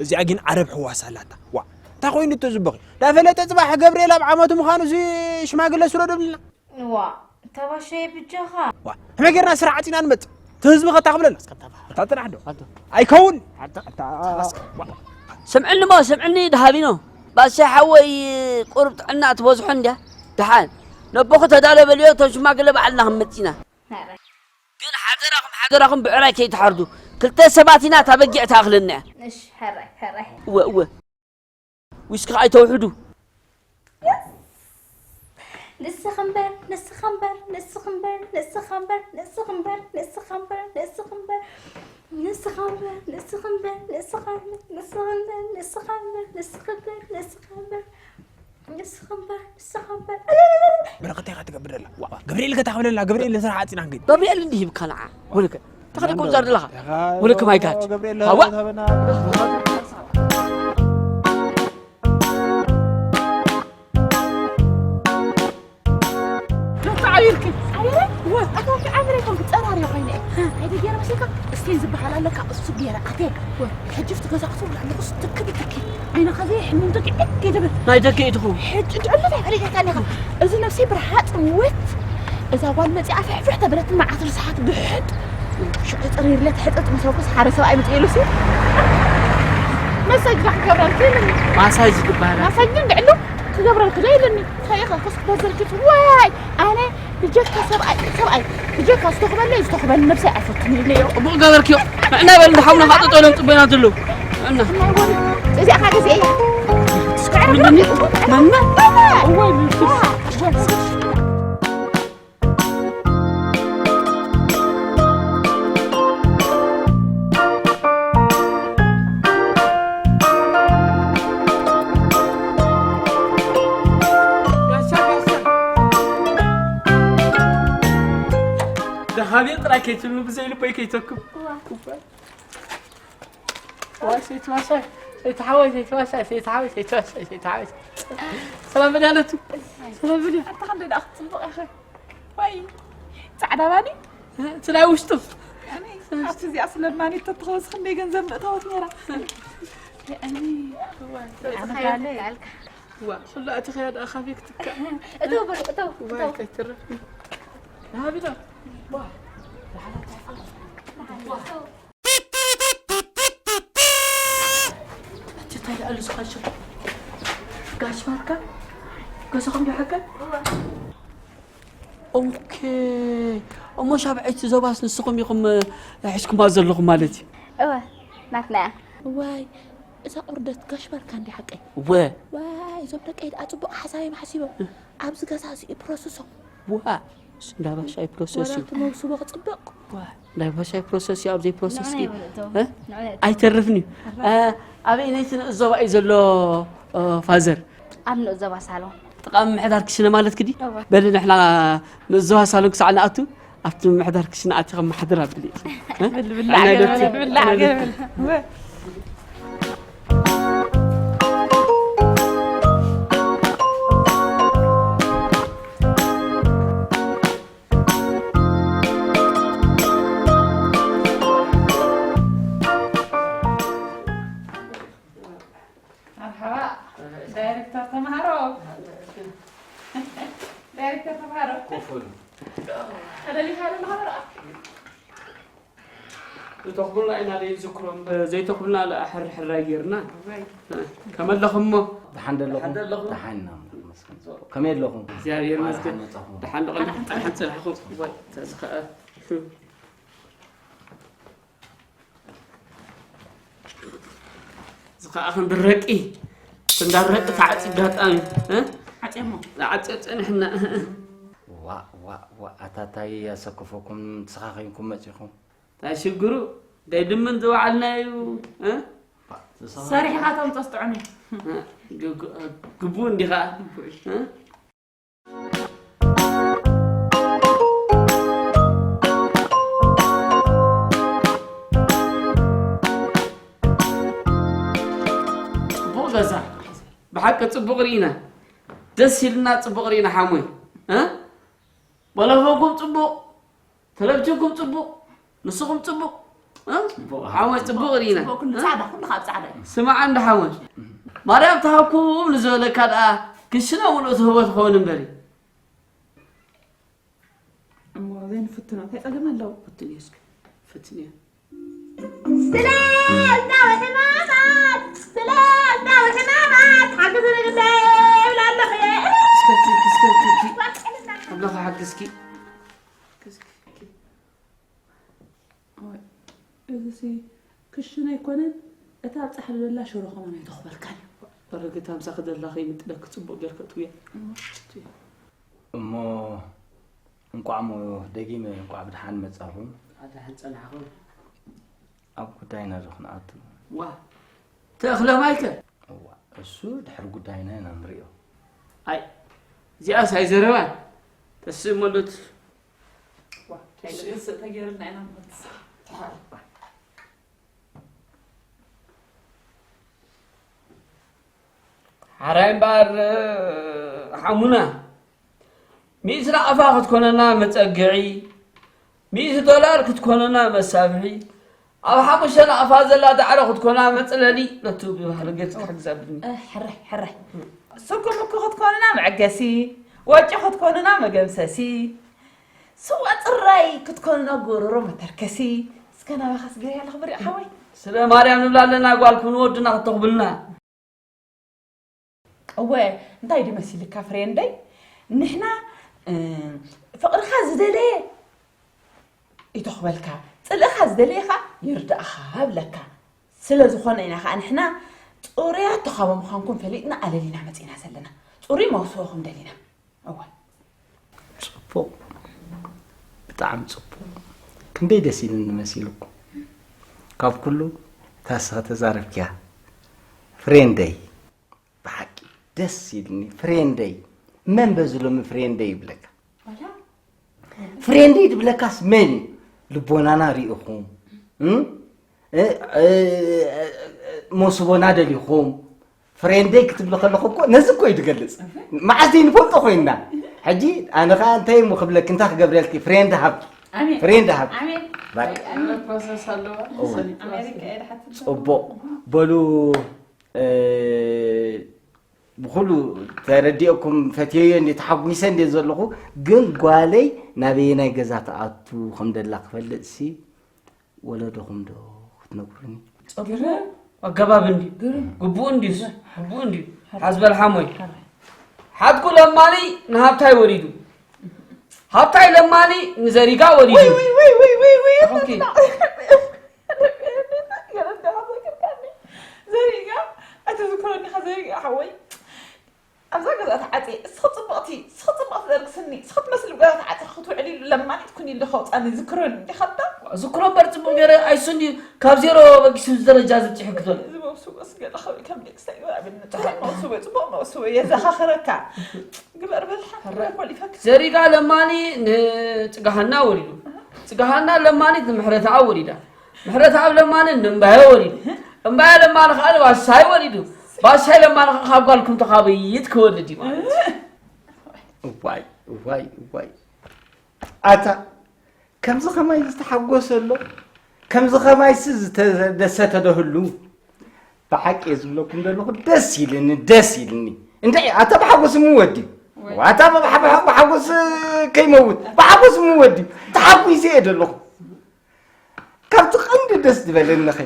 እዚኣ ግን ዓረብ ሕዋስ ኣላታ። ዋ፣ እንታይ ኮይኑ እቶ ዝበኺ? ዳፈለጠ ጽባሕ ገብርኤል ኣብ ዓመቱ ምዃኑ እዚ ሽማግለ ስሮ ደብልና። ዋ፣ ተባሸየ ብጃኻ። ዋ፣ ከመይ ጌርና ስራሕ ዓጺና ንመጽእ? እቲ ህዝቢ ከታኽብለና። ኣታ ጥራሕ ዶ? ኣይከውን። ኣታ፣ ኣታ፣ ተባስከ። ዋ። ስምዕኒ ሞ፣ ስምዕኒ ደሃቢኖ። ባሻይ ሓወይ ቁሩብ ጥዕና ትበዝሖ እንድያ። ደሓን። ነቦኹ ተዳለ በልዮ፣ እቶም ሽማግለ ባዕልና ክንመጽእ ኢና። ሕራይ። ግን ሓደራኹም፣ ሓደራኹም ብዕራይ ከይትሓርዱ። ክልተ ሰባት ኢና፣ እታ በጊዕ ትኣኽለና እያ። እሺ፣ ሕራይ፣ ሕራይ። እወ፣ እወ። ዊስኪ ከኣ ኣይተውሕዱ። ንስኺ እምበር፣ ንስኺ እምበር፣ ንስኺ እምበር፣ ንስኺ እምበር፣ ንስኺ እምበር፣ ንስኺ እምበር፣ ንስኺ እምበር፣ ንስኺ እምበር፣ ንስኺ እምበር፣ ንስኺ እምበር፣ ንስኺ እምበር፣ ንስኺ እምበር፣ ንስኺ እምበር፣ ንስኺ እምበር፣ ንስኺ እምበር፣ ንስኺ እምበር፣ ንስኺ እምበር። በረኸት ኢኻ ትገብር ዘላ። ዋ፣ ገብርኤል ከታኽብለላ፣ ገብርኤል ንስራሕ ዓጺና ክንከይድ። ገብርኤል እንዲህ ይብካ ንዓ። ወለከ፣ ተኸዲንኩም ዛር ዘለኻ። ወለከ ማይ ጋድ። ገብርኤል ሃዋ። ተበና። ተዓቢርኪ። ኣታ ዓብረ ኮንክ ጸራሪ ኮይነ። ኣይደ ገይረ መሲልካ እስቴን ዝበሃል ኣለካ፣ እሱ ገይረ ኣትየ። ሕጂ ፍቲ ገዛ ክሰብ ላዕሊ ቁስ ትክብ ትኪ። ዓይንኻ ዘይሕምም ደቂ ዕግ ይድብል። ናይ ደቂ ኢድኹ። ሕጂ ድዕሉ እንታይ ፈሊጠካ ኣለኻ? እዚ ነብሲ ብርሃጽ ወት እዛ ጓል መጺኣ ፍሕፍሕ ተብለት መዓት ርስሓት ብሕጥ። ሽዑ ጽሪርለ ትሕጥጥ ምስ ረኩስ ሓደ ሰብኣይ መጺኡ ኢሉ ሲ። መሳጅ ዳሕ ክገብረልኪ ኢሉኒ። ማሳጅ ትበሃል። ማሳጅ ግን ድዕሉ ክገብረልኪ ዶ ኢሉኒ። እንታይ ኢኻ ክስ በዘርግት ወይ ኣነ ብጀካ ሰብኣይ፣ ሰብኣይ ብጀካ ዝተኽበለ ዝተኽበለ ነብሰይ ኣይፈቱን ኢለዮ። ጽቡቕ ገበርክዮ። ንዕና በል፣ ንሓውና ኻጠጠሎም ጽበና ዘለዉ። ንዕና። እዚኣ ኻገዜ እያ። ምንድን እዩ? መመ? እወ፣ እወ። ጋሻ፣ ጋሻ። ደሃብየ ጥራይ ከይትብሉ ብዘይ ልበይ ከይተክም። እዋ። እዋ። ዋይ፣ ሰይቲ ዋሻይ፣ ሰይቲ ሓወይ፣ ሰይቲ ዋሻይ፣ ሰይቲ ሓወይ፣ ሰይቲ ዋሻይ፣ ሰይቲ ሓወይ። ሰላም በል ያለቱ። ሰላም በል። ኣታ ክንደይ ደኣ ክትጽብቕ ኢኻ። ዋይ፣ ጻዕዳ ባኒ? እቲ ናይ ውሽጡ። ኣነ፣ ኣብቲ እዚኣ ስለማኒት ተትኸውስ ክንደይ ገንዘብ ምእታወት ነይራ። ኣነ፣ ኣነ፣ ኣነ፣ ዋ፣ ኩሉ ኣቲ ኸያ ደኣ ካፌ ክትካ። እተው በሉ፣ እተው፣ ዋይ፣ እተው። ከይትርፍ። ሃቢታ። ዋ፣ ደሓና እተው። እቲ እንታይ ደኣ ኣሉ ዝኸሽር? ጋሽ ማርካ? ገዛኹም ዶ ሓቀ? እወ። ኦኬ። እሞ ሻብዐይቲ ዞባስ ንስኹም ኢኹም፣ እ፣ ሒዝኩማ ዘለኹም ማለት እዩ? እወ፣ ናትና እያ። ዋይ፣ እዛ ቁርደት ጋሽ ማርካ እንዲ ሓቀይ? እወ። ዋይ፣ እዞም ደቀይ ደኣ ጽቡቕ ሓሳብ እዮም ሓሲቦም። እ። ኣብዚ ገዛ እዚ እዩ ፕሮሰሶም። ዋ፣ እንዳ ባሻይ ፕሮሰስ እዩ። ወላ እቲ መውስቦ ክጽብቕ። ዋ፣ ናይ ባሻይ ፕሮሰስ እዩ፣ ኣብ ዘይፕሮሰስ ንዑ እዩ። ናይ በሉ እቶም። እ? ንዑ ናይ እቶም። ኣይተርፍን እዩ። ኣርባዕተ። እ፣ ኣበይ ነይቲ ንእዞባ እዩ ዘሎ፣ እ፣ ፋዘር? ኣብ ንእዞባ ሳሎን። ጥቓ ምምሕዳር ክሽነ ማለት ግዲ? እወ። በሊ ንሕና ንእዞባ ሳሎን ክሳዕ ንኣቱ ኣብቲ ምምሕዳር ክሽነ ኣቲኻ ማሕደር ኣብሊ። እ? ብልብላ ዓናይ ገበል፣ ዶክተር። ብልብላ ገበል። መርሓባ፣ ዳይሬክተር ተምሃሮ። ዳይሬክተር ተምሃሮ። ኮፍ በሉ። ተደሊኻ ዶ ንኸበርኣ? ዝተኽቡልና ኢና ዘይንዝክሮም፣ ዘይተኽቡልና ለኣ ሕር ሕር ኣይጌርና። ወይ። ከመይ ኣለኹም እሞ? ደሓን ዶ ኣለኹም? ደሓን ዶ ኣለኹም? ደሓን ኢና፣ መስገን። ከመይ ኣለኹም? እግዚኣብሔር ይመስገን። ደሓን መጻኹም። ደሓን ዶ፣ ደሓን ጽንሓት ጽንሓት። ወይ፣ እዚ ኸኣ። እዚ ኸኣ ክንዲ ረቂ፣ ክንዳ ረቂ ተዓጽዩ ኣጋጣሚ፣ እ? ዓጽዮሞ። ዝዓጽዮ ጸኒሕና። ዋ፣ ዋ፣ ዋ፣ ኣታ ታይ ኣሰከፈኩም፣ ንስኻ ኸይንኩም መጺኹም? እንታይ ሽግሩ? እንታይ ድምን ዝወዓልናዩ፣ እ? ሰሪሕኻ ተምጾ ዝጥዑም እዩ። እ? ግ-፣ ግ-፣ ግቡእ እንዲኻ። ግቡእ እዩ። እ? ጽቡቕ ገዛ። ብሓቂ ጽቡቕ ርኢና። ደስ ኢልና ጽቡቕ ርኢና ሓሞይ። እ? ቦሎፎንኩም ጽቡቕ። ተለብጅንኩም ጽቡቕ፣ ንስኹም ጽቡቕ። እ? ሓወይ፣ ጽቡቕ ርኢና። ጽቡቕ፣ ኩሉ እ? ጻዕዳ፣ ኩሉ ካብ ጻዕዳ እዩ። ስማዕ እንዳ ሓወይ፣ ማርያም ተሃብኩም ንዝበለካ ደኣ ክሽነ ምሉእ ትህቦ ትኸውን እምበሪ። እሞ ዘይንፍትኖ እንታይ ጸገም ኣለዎ? ፍትንዮ እስኪ፣ ፍትንዮ። ስለስተ ሕማማት፣ ስለስተ ሕማማት፣ ሓግዝኒ ግዳይ እብል ኣለኹ እየ። እስከ ትኪ፣ እስከ ትኪ። ኣምላኽ ሓግዝኪ። እዚ ሲ ክሽነ ኣይኮነን፣ እታ ኣብ ጻሕሊ ዘላ ሽሮ ከማን ኣይተኽበልካን እዩ። በረገት፣ ኣምሳኺ ዘላ ከይምጥለኪ ጽቡቕ ጌርኪ እትውያ። እሞ እንቋዕ እሞ ደጊመ እንቋዕ ብድሓን መጻኹም። ብድሓን ጸናሕኹም። ኣብ ጉዳይና ዶ ክንኣቱ? ዋ፣ ተእኽለ ማይከ? እዋ፣ እሱ ድሕሪ ጉዳይና ኢና ንርእዮ። ኣይ፣ እዚኣስ ኣይዘረባን። ተስእመሉት። ዋ፣ እንታይ ደስ ተገይርና ኢና ንመልስ። ሓራይ እምበኣር፣ ሓሙና፣ ሚእቲ ናቕፋ ክትኮነና መጸግዒ፣ ሚእቲ ዶላር ክትኮነና መሳብሒ፣ ኣብ ሓሙሽተ ናቕፋ ዘላ ዳዕሮ ክትኮና መጽለሊ፣ ነቱ ብባህሪ ገጽ ክሕግዝ ኣብኒ። እ፣ ሕራይ፣ ሕራይ። ስኩምኩ ክትኮንና መዐገሲ፣ ወጪ ክትኮንና መገምሰሲ፣ ስዋ ጽራይ ክትኮንና ጎረሮ መተርከሲ። እስከ ናባኻስ ገርያ ኣለኹ ብሪቕ ሓወይ። ስለ ማርያም ንብላ ኣለና ጓልኩም ንወድና ክተኽብልና። እወ፣ እንታይ ድዩ መሲልካ ፍሬንደይ? ንሕና፣ እ፣ ፍቕርኻ ዝደለየ ይተኽበልካ፣ ጽልእኻ ዝደለየ ኸኣ ይርድኣኻ እብለካ። ስለ ዝኾነ ኢና ኸኣ ንሕና ጽሩያት ተኻቦ ምዃንኩም ፈሊጥና ኣለሊና መጺእና ዘለና። ጽሩይ መውስቦኹም ደሊና። እወ። ጽቡቕ። ብጣዕሚ ጽቡቕ። ክንደይ ደስ ኢሉኒ መሲልኩም። ካብ ኩሉ እታ ንስኺ ተዛረብክያ። ፍሬንደይ። ብሓቂ ደስ ኢልኒ። ፍሬንደይ። መን በዚ ሎሚ ፍሬንደይ ይብለካ? ዋላ? ፍሬንደይ ዝብለካስ መን እዩ? ልቦናና ርኢኹም፣ እም? እ፣ እ፣ እ፣ ሞስቦና ደሊኹም፣ ፍሬንደይ ክትብሊ ከለኹ እኮ ነዚ እኮ እዩ ዝገልጽ። እህ። መዓስ ዘይንፈልጦ ኮይንና። ሕጂ ኣነ ኸኣ እንታይ እሞ ክብለኪ፣ እንታይ ክገብረልኪ? ፍሬንድ ሃብኪ። ኣሜን። ፍሬንድ ሃብኪ። ኣሜን። ባይ። ኣሜን። ፕሮሰስ ኣለዋ። እወ። ሰሊጥ ኣሜሪካ ፕሮሰስ። እየ ድሓትት። ጽቡቕ። በሉ፣ እ፣ ብኹሉ ተረዲኦኩም ፈትየዮ እንዴ፣ ተሓጒሰ እንዴ ዘለኹ፣ ግን ጓለይ ናበየናይ ገዛ ትኣቱ ከም ደላ ክፈልጥ ሲ ወለዶኹም ዶ ክትነግሩኒ? ጽቡቕ ኣገባብ እንድዩ። ግርም። ግቡእ እንድዩስ፣ ግቡእ እንድዩ። ሓዝ በል ሓሞይ። ሓድኩ ለማኒ ንሃብታይ ወሊዱ። ሃብታይ ለማኒ ንዘሪጋ ወሊዱ። ወይ፣ ወይ፣ ወይ፣ ወይ፣ ወይ፣ ኦኬ። ዘሪጋ፣ ኣይትዝክረኒ ኢኻ ዘሪጋ ሓወይ። ኣብዛ ገዛ ተዓጽየ፣ እስኺ ጽብቕቲ፣ እስኺ ጽብቕቲ ዘርግስኒ፣ እስኺ ትመስሊ ገዛ ተዓጽየ ክትውዕሊ ኢሉ ለማኒት ኩኒ ኢሉ ከውጻኒ ዝክረኒ እንዲኻ እባ? ዝክሮ እምበር ጽቡቕ ገይረ ኣይሱን ድዩ ካብ ዜሮ በጊሱ እዚ ደረጃ ዝበጽሐ ክብል? እዚ መውስቦስ ገለ ክብል ከም ደቂ ሰይባ ኣብነት። ጽቡቕ መውስቦ፣ ጽቡቕ መውስቦ የዘኻኽረካ። ግበር በል ሓንቲ ሕረ-፣ ኮሊፈካ። ዘሪጋ ለማኒ ንጽጋሃና ወሊዱ። ጽጋሃና ለማኒት ንምሕረተኣብ ወሊዳ። ምሕረተኣብ ለማኒ ንእምባየ ወሊዱ። እምባየ ለማኒ ከኣ ንባሻይ ወሊዱ። ባሻይ ለማኒ ከኣ ካብ ጓልኩም ተኻብይት ክወልድ እዩ ማለት እዩ። እዋይ፣ እዋይ፣ እዋይ። ኣታ፣ ከምዚ ኸማይ ዝተሓጎሰ ኣሎ? ከምዚ ኸማይሲ ዝተደሰተ ዶ ህሉ? ብሓቂ እየ ዝብለኩም ዘለኹ፣ ደስ ኢልኒ፣ ደስ ኢልኒ። እንድዒ፣ ኣታ ብሓጎስ ምወት ድዩ? ወይ። ኣታ ብሓ-፣ ብሓ-፣ ብሓጎስ ከይመውት፣ ብሓጎስ ምወት ድዩ? ተሓጒሰ እየ ዘለኹ። ካብቲ ቀንዲ ደስ ዝበለኒ ኸ፣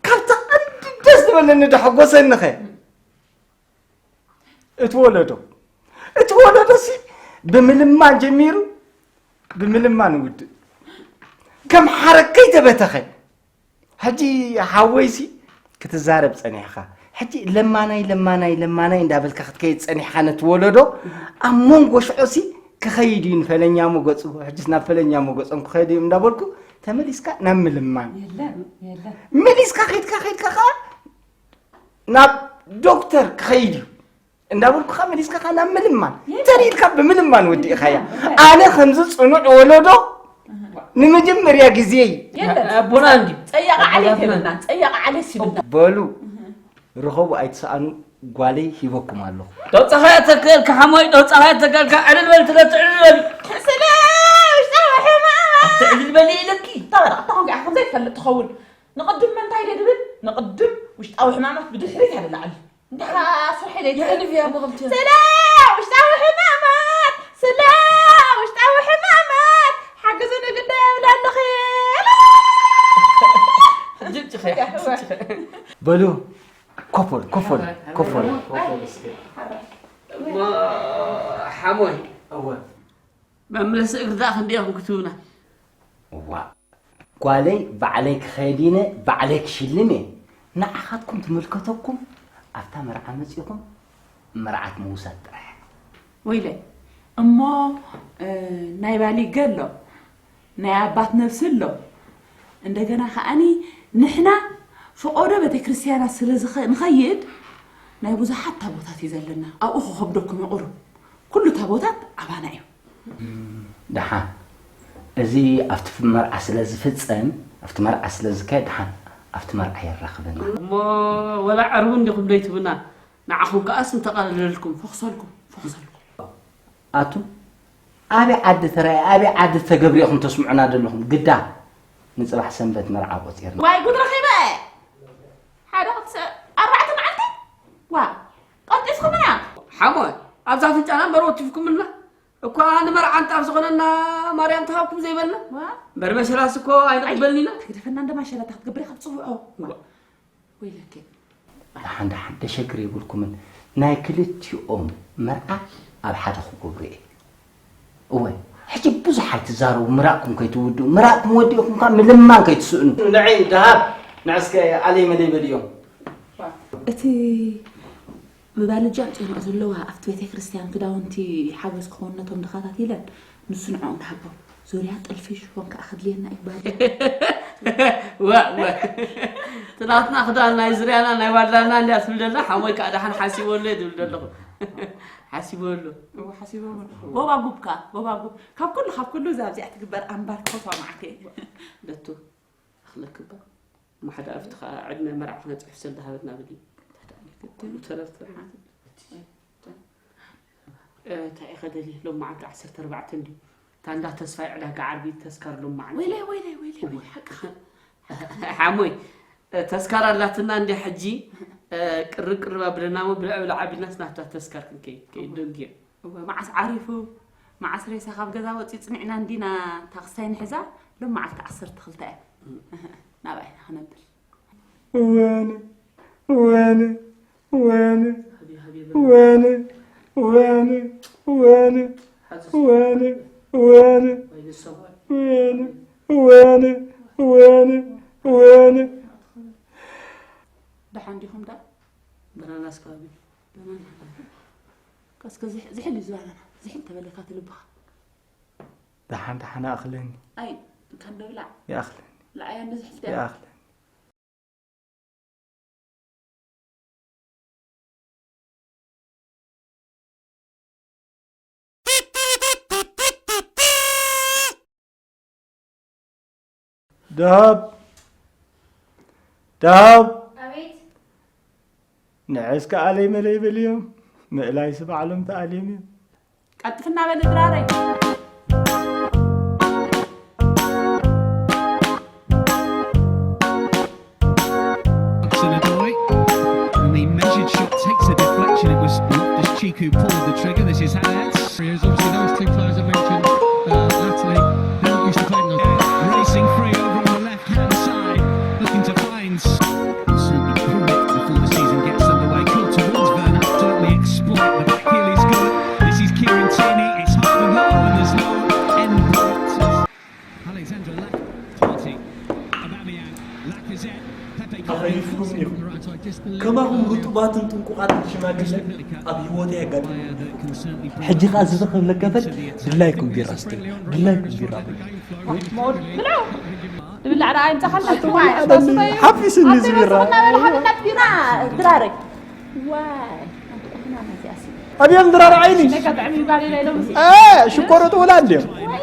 ካብቲ ቀንዲ ደስ ዝበለኒ ደሐጎሰኒ ኸ፣ እቲ ወለዶ፣ እቲ ወለዶሲ ብምልማን ጀሚሩ፣ ብምልማን ይውድእ። ከም ሓረግ ከይተበተኸ። ሕጂ ሓወይሲ ክትዛረብ ጸኒሕኻ። ሕጂ ለማናይ፣ ለማናይ፣ ለማናይ እንዳበልካ ክትከይድ ጸኒሕኻ ነቲ ወለዶ፣ ኣብ መንጎ ሽዑሲ ክኸይድ እዩ ንፈለኛ መገጹ፣ ሕጅስ ናብ ፈለኛ መገጾም ክኸይድ እዮም እንዳበልኩ፣ ተመሊስካ ናብ ምልማን። የለን፣ የለን። መሊስካ ከይድካ፣ ከይድካ ከኣ ናብ ዶክተር ክኸይድ እዩ። እንዳበልኩኻ መሊስካ ካብ ናብ ምልማን። የለን። ተሪኢልካ ብምልማን ወዲእኻያ። የለን። ኣነ ከምዚ ጽኑዕ ወለዶ እህ። ንመጀመርያ ግዜ እዩ። የለን። ኣቦና እንዲ። ጸያቂ ዓሌት ኣቦና። የብልናን። ጸያቂ ዓሌት ይብልና። በሉ፣ ርኸቡ ኣይትሰኣኑ፣ ጓለይ ሂበኩም ኣለኹ። ደው ጸኻያ ተከልካ ሓሞይ፣ ደው ጸኻያ ተከልካ፣ ዕልል በል ትለት፣ ዕልል በል። ስለ ውሽጣዊ ሕማማት። ኣቲ ዕልል በል ኢለኪ። እታ ወረቐት ተኾንኪ ኢኻ ከም ዘይትፈልጥ ትኸውን። ንቕድም መን እንታይ ኢለ ድብል? ንቕድም ውሽጣዊ ሕማማት ብድሕሪት እያ ድለዓል። እንድሕራ ስርሒ ደይ የሕልፍ እያ ብቕልቲ። ሰላም ውሽጣዊ ሕማማት፣ ሰላም ውሽጣዊ ሕማማት፣ ሓግዙ ንግዳ የብላ ኣለኺ። ሕጂ ጭኸ፣ ሕጂ ጭኸ። በሉ፣ ኮፍ በሉ፣ ኮፍ በሉ፣ ኮፍ በሉ። እሞ ሓሞይ፣ እወ። መምለሲ እግሪ ደኣ ክንደይ ኢኹም ክትህቡና? ዋእ፣ ጓለይ፣ ባዕለይ ክኸይድ ኢነ፣ ባዕለይ ክሽልም እየ። ንዓኻትኩም ትምልከተኩም፣ ኣብታ መርዓ መጺኹም መርዓት ምውሳድ ጥራሕ። ወይለይ፣ እሞ፣ እ፣ ናይ ባሊ ገሎ፣ ናይ ኣባት ነብሲ ኣሎ። እንደገና ከኣኒ ንሕና ፈቖዶ ቤተክርስትያናት ስለ ዝኸ-፣ ንኸይድ፣ ናይ ብዙሓት ታቦታት እዩ ዘለና። ኣብኡ ክኸብደኩም እዩ ቁሩብ። ኩሉ ታቦታት ኣባና እዩ። ደሓን፣ እዚ ኣብቲ መርዓ ስለ ዝፍጸም፣ ኣብቲ መርዓ ስለ ዝካየድ፣ ደሓን ኣብቲ መርዓ የራኽበና። እሞ ወላ ዕርቡ እንዲኹም ደይትብና፣ ንዓኹም ከኣስ እንተቐለለልኩም። ፈኽሰልኩም፣ ፈኽሰልኩም። ኣቱም ኣበይ ዓዲ ተራእየ፣ ኣበይ ዓዲ ተገብረ ኢኹም ተስምዑና ዘለኹም? ግዳ ንጽባሕ ሰንበት መርዓ ቆጺርና። ዋይ ጉድ ረኺበ። ሓደ ክልተ ኣርባዕተ መዓልቲ። ዋ፣ ቀልጢፍኩምና። ሓሞይ፣ ኣብዛ ኣፍንጫና እምበር ወቲፍኩምልና። እኳ ንመርዓ ኣንጣፍ ዝኾነና ማርያም ተሃብኩም ዘይበልና። ዋ። እምበር መሸላስ እኮ ኣይንቕበልን ኢና። ትግደፈና እንደ ማሸላ ክትገብሪ ካብ ጽውዖ። ዋ። ወይለኪ። ደሓን ደሓን፣ ደሸግር የብልኩምን። ናይ ክልቲኦም መርዓ ኣብ ሓደ ክገብሩ እየ። እወ፣ ሕጂ ብዙሕ ኣይትዛረቡ፣ ምራቕኩም ከይትውድኡ፣ ምራቕኩም ወዲእኩም ከኣ ምልማን ከይትስእኑ። ንዒ ደሃብ፣ ንዕስከ ኣለይ መለይ በልዮም። እቲ ብባልጃ ጨንቂ ዘለዋ ኣብቲ ቤተ ክርስቲያን ክዳውንቲ ሓገዝ ክኸውን ነቶም ድኻታት ኢለን ንሱ ንዕኦም ድሃቦም። ዙርያ ጥልፊ ሽፎን ከኣ ከድልየና እዩ ባል። ዋ፣ ዋ። እቲ ናትና ክዳን ናይ ዙርያና ናይ ባድላና እንድያ ትብል ዘላ፣ ሓሞይ ከኣ ደሓን ሓሲበሉ እየ ዝብል ዘለኹ። ሓሲበሉ። እዎ፣ ሓሲበሉ። ጎባጉብ ከኣ፣ ጎባጉብ። ካብ ኩሉ፣ ካብ ኩሉ እዛ ኣብዚኣ ትግበር ኣምባር ክፈትዋ መዓት እየ። ለቱ፣ ኣኽለክባ። ማሕዳ ኣብቲ ኸኣ ዕድመ መርዓ ክነጽሕፍ ሰልዲ ሃበትና ብሊ። ኩሉ ተረፍ ተረፍ። እ፣ እንታይ ኢኸ ደልየ? ሎመዓንቲ ዓሰርተ ኣርባዕተ እንድዩ። ታንዳ ተስፋይ ዕዳጋ ዓርቢ ተስካር ሎመዓንቲ። ወይለይ፣ ወይለይ፣ ወይለይ፣ እወ። ወይለይ፣ ሓቅኻ። ሓሞይ፣ እ፣ ተስካር ኣላትና እንድያ ሕጂ፣ እ፣ ቅርብ ቅርብ ኣብለና እሞ ብልዕ ብልዕ ኣቢልናስ ናብታ ተስካር ክንከይድ፣ ከይድ ደንጉየ። እወ፣ መዓስ ዓሪፉ፣ መዓስ ሬሳ ካብ ገዛ ወጺኡ ጽኒዕና እንዲና እታ ክስታይ ንሕዛ፣ ሎመዓልቲ ዓሰርተ ክልተ እያ። እህ፣ ናብኣ ኢና ክነብል። ወነ፣ ወነ፣ ወነ፣ ወነ፣ ወነ፣ ወነ፣ ወነ፣ ወነ፣ ወነ፣ ወነ፣ ወነ፣ ወነ፣ ወነ። ደሓን ዲኹም ዳ? በናናስ ከባቢ። በናና። እስከ ዝሕ-፣ ዝሕል እዩ ዝባናና። ዝሕል ተበለካ ትልብኻ። ደሓን ደሓን ኣኽለኒ። ኣይ፣ እንካን ዶ ብላዕ። ይኣኽለኒ። ብላዕ እያ እንዶ ዝሕል እያ። ይኣኽለኒ። ደሃብ፣ ደሃብ። ኣቤት። ንዕስ ከኣለይ መለይ በልዮም። ምእላይስ ባዕሎም ተኣልዮም እዮም። ቀልጥፍና በል ድራረይ። Sinadori. And the measured shot takes a deflection. It was not just Chiku pulled the trigger. This is Haddad. Obviously, those two players I mentioned, uh, Natalie, they're not used to playing those. Racing free over on the left-hand side, looking to find. Certainly prove it before the season gets underway. Cool towards Werner, certainly exploit the back heel. He's good. This is Kieran Tierney. It's half a goal and there's no end product. Alexandra Lacazette, Aubameyang, Lacazette, Pepe. ኣኸሊፍኩም ኢኹም። ከማኹም ርጡባትን ጥንቁቓትን ሽማግለ ኣብ ህይወተይ ኣጋጢሙ። ሕጂ ኸኣ እዚ ዝኽብለካ ፈል ድላይኩም ቢራ ስተዩ። ድላይኩም ቢራ። ዝብላዕ ደኣ ይምጻኻ ኣለኩ። ሓፊስኒ እዚ ቢራ። እናበለ ሃበና ቢራ ድራረይ። ዋይ፣ ኣንቲ ቁሕና ናዚኣሲ። ኣብዮም ድራር ዓይኒ። ነካ ብዕሚ ይባል ኢለ ኢሎም። እ፣ ሽኮር ወላ እንድዮም። ወይ መኪ-፣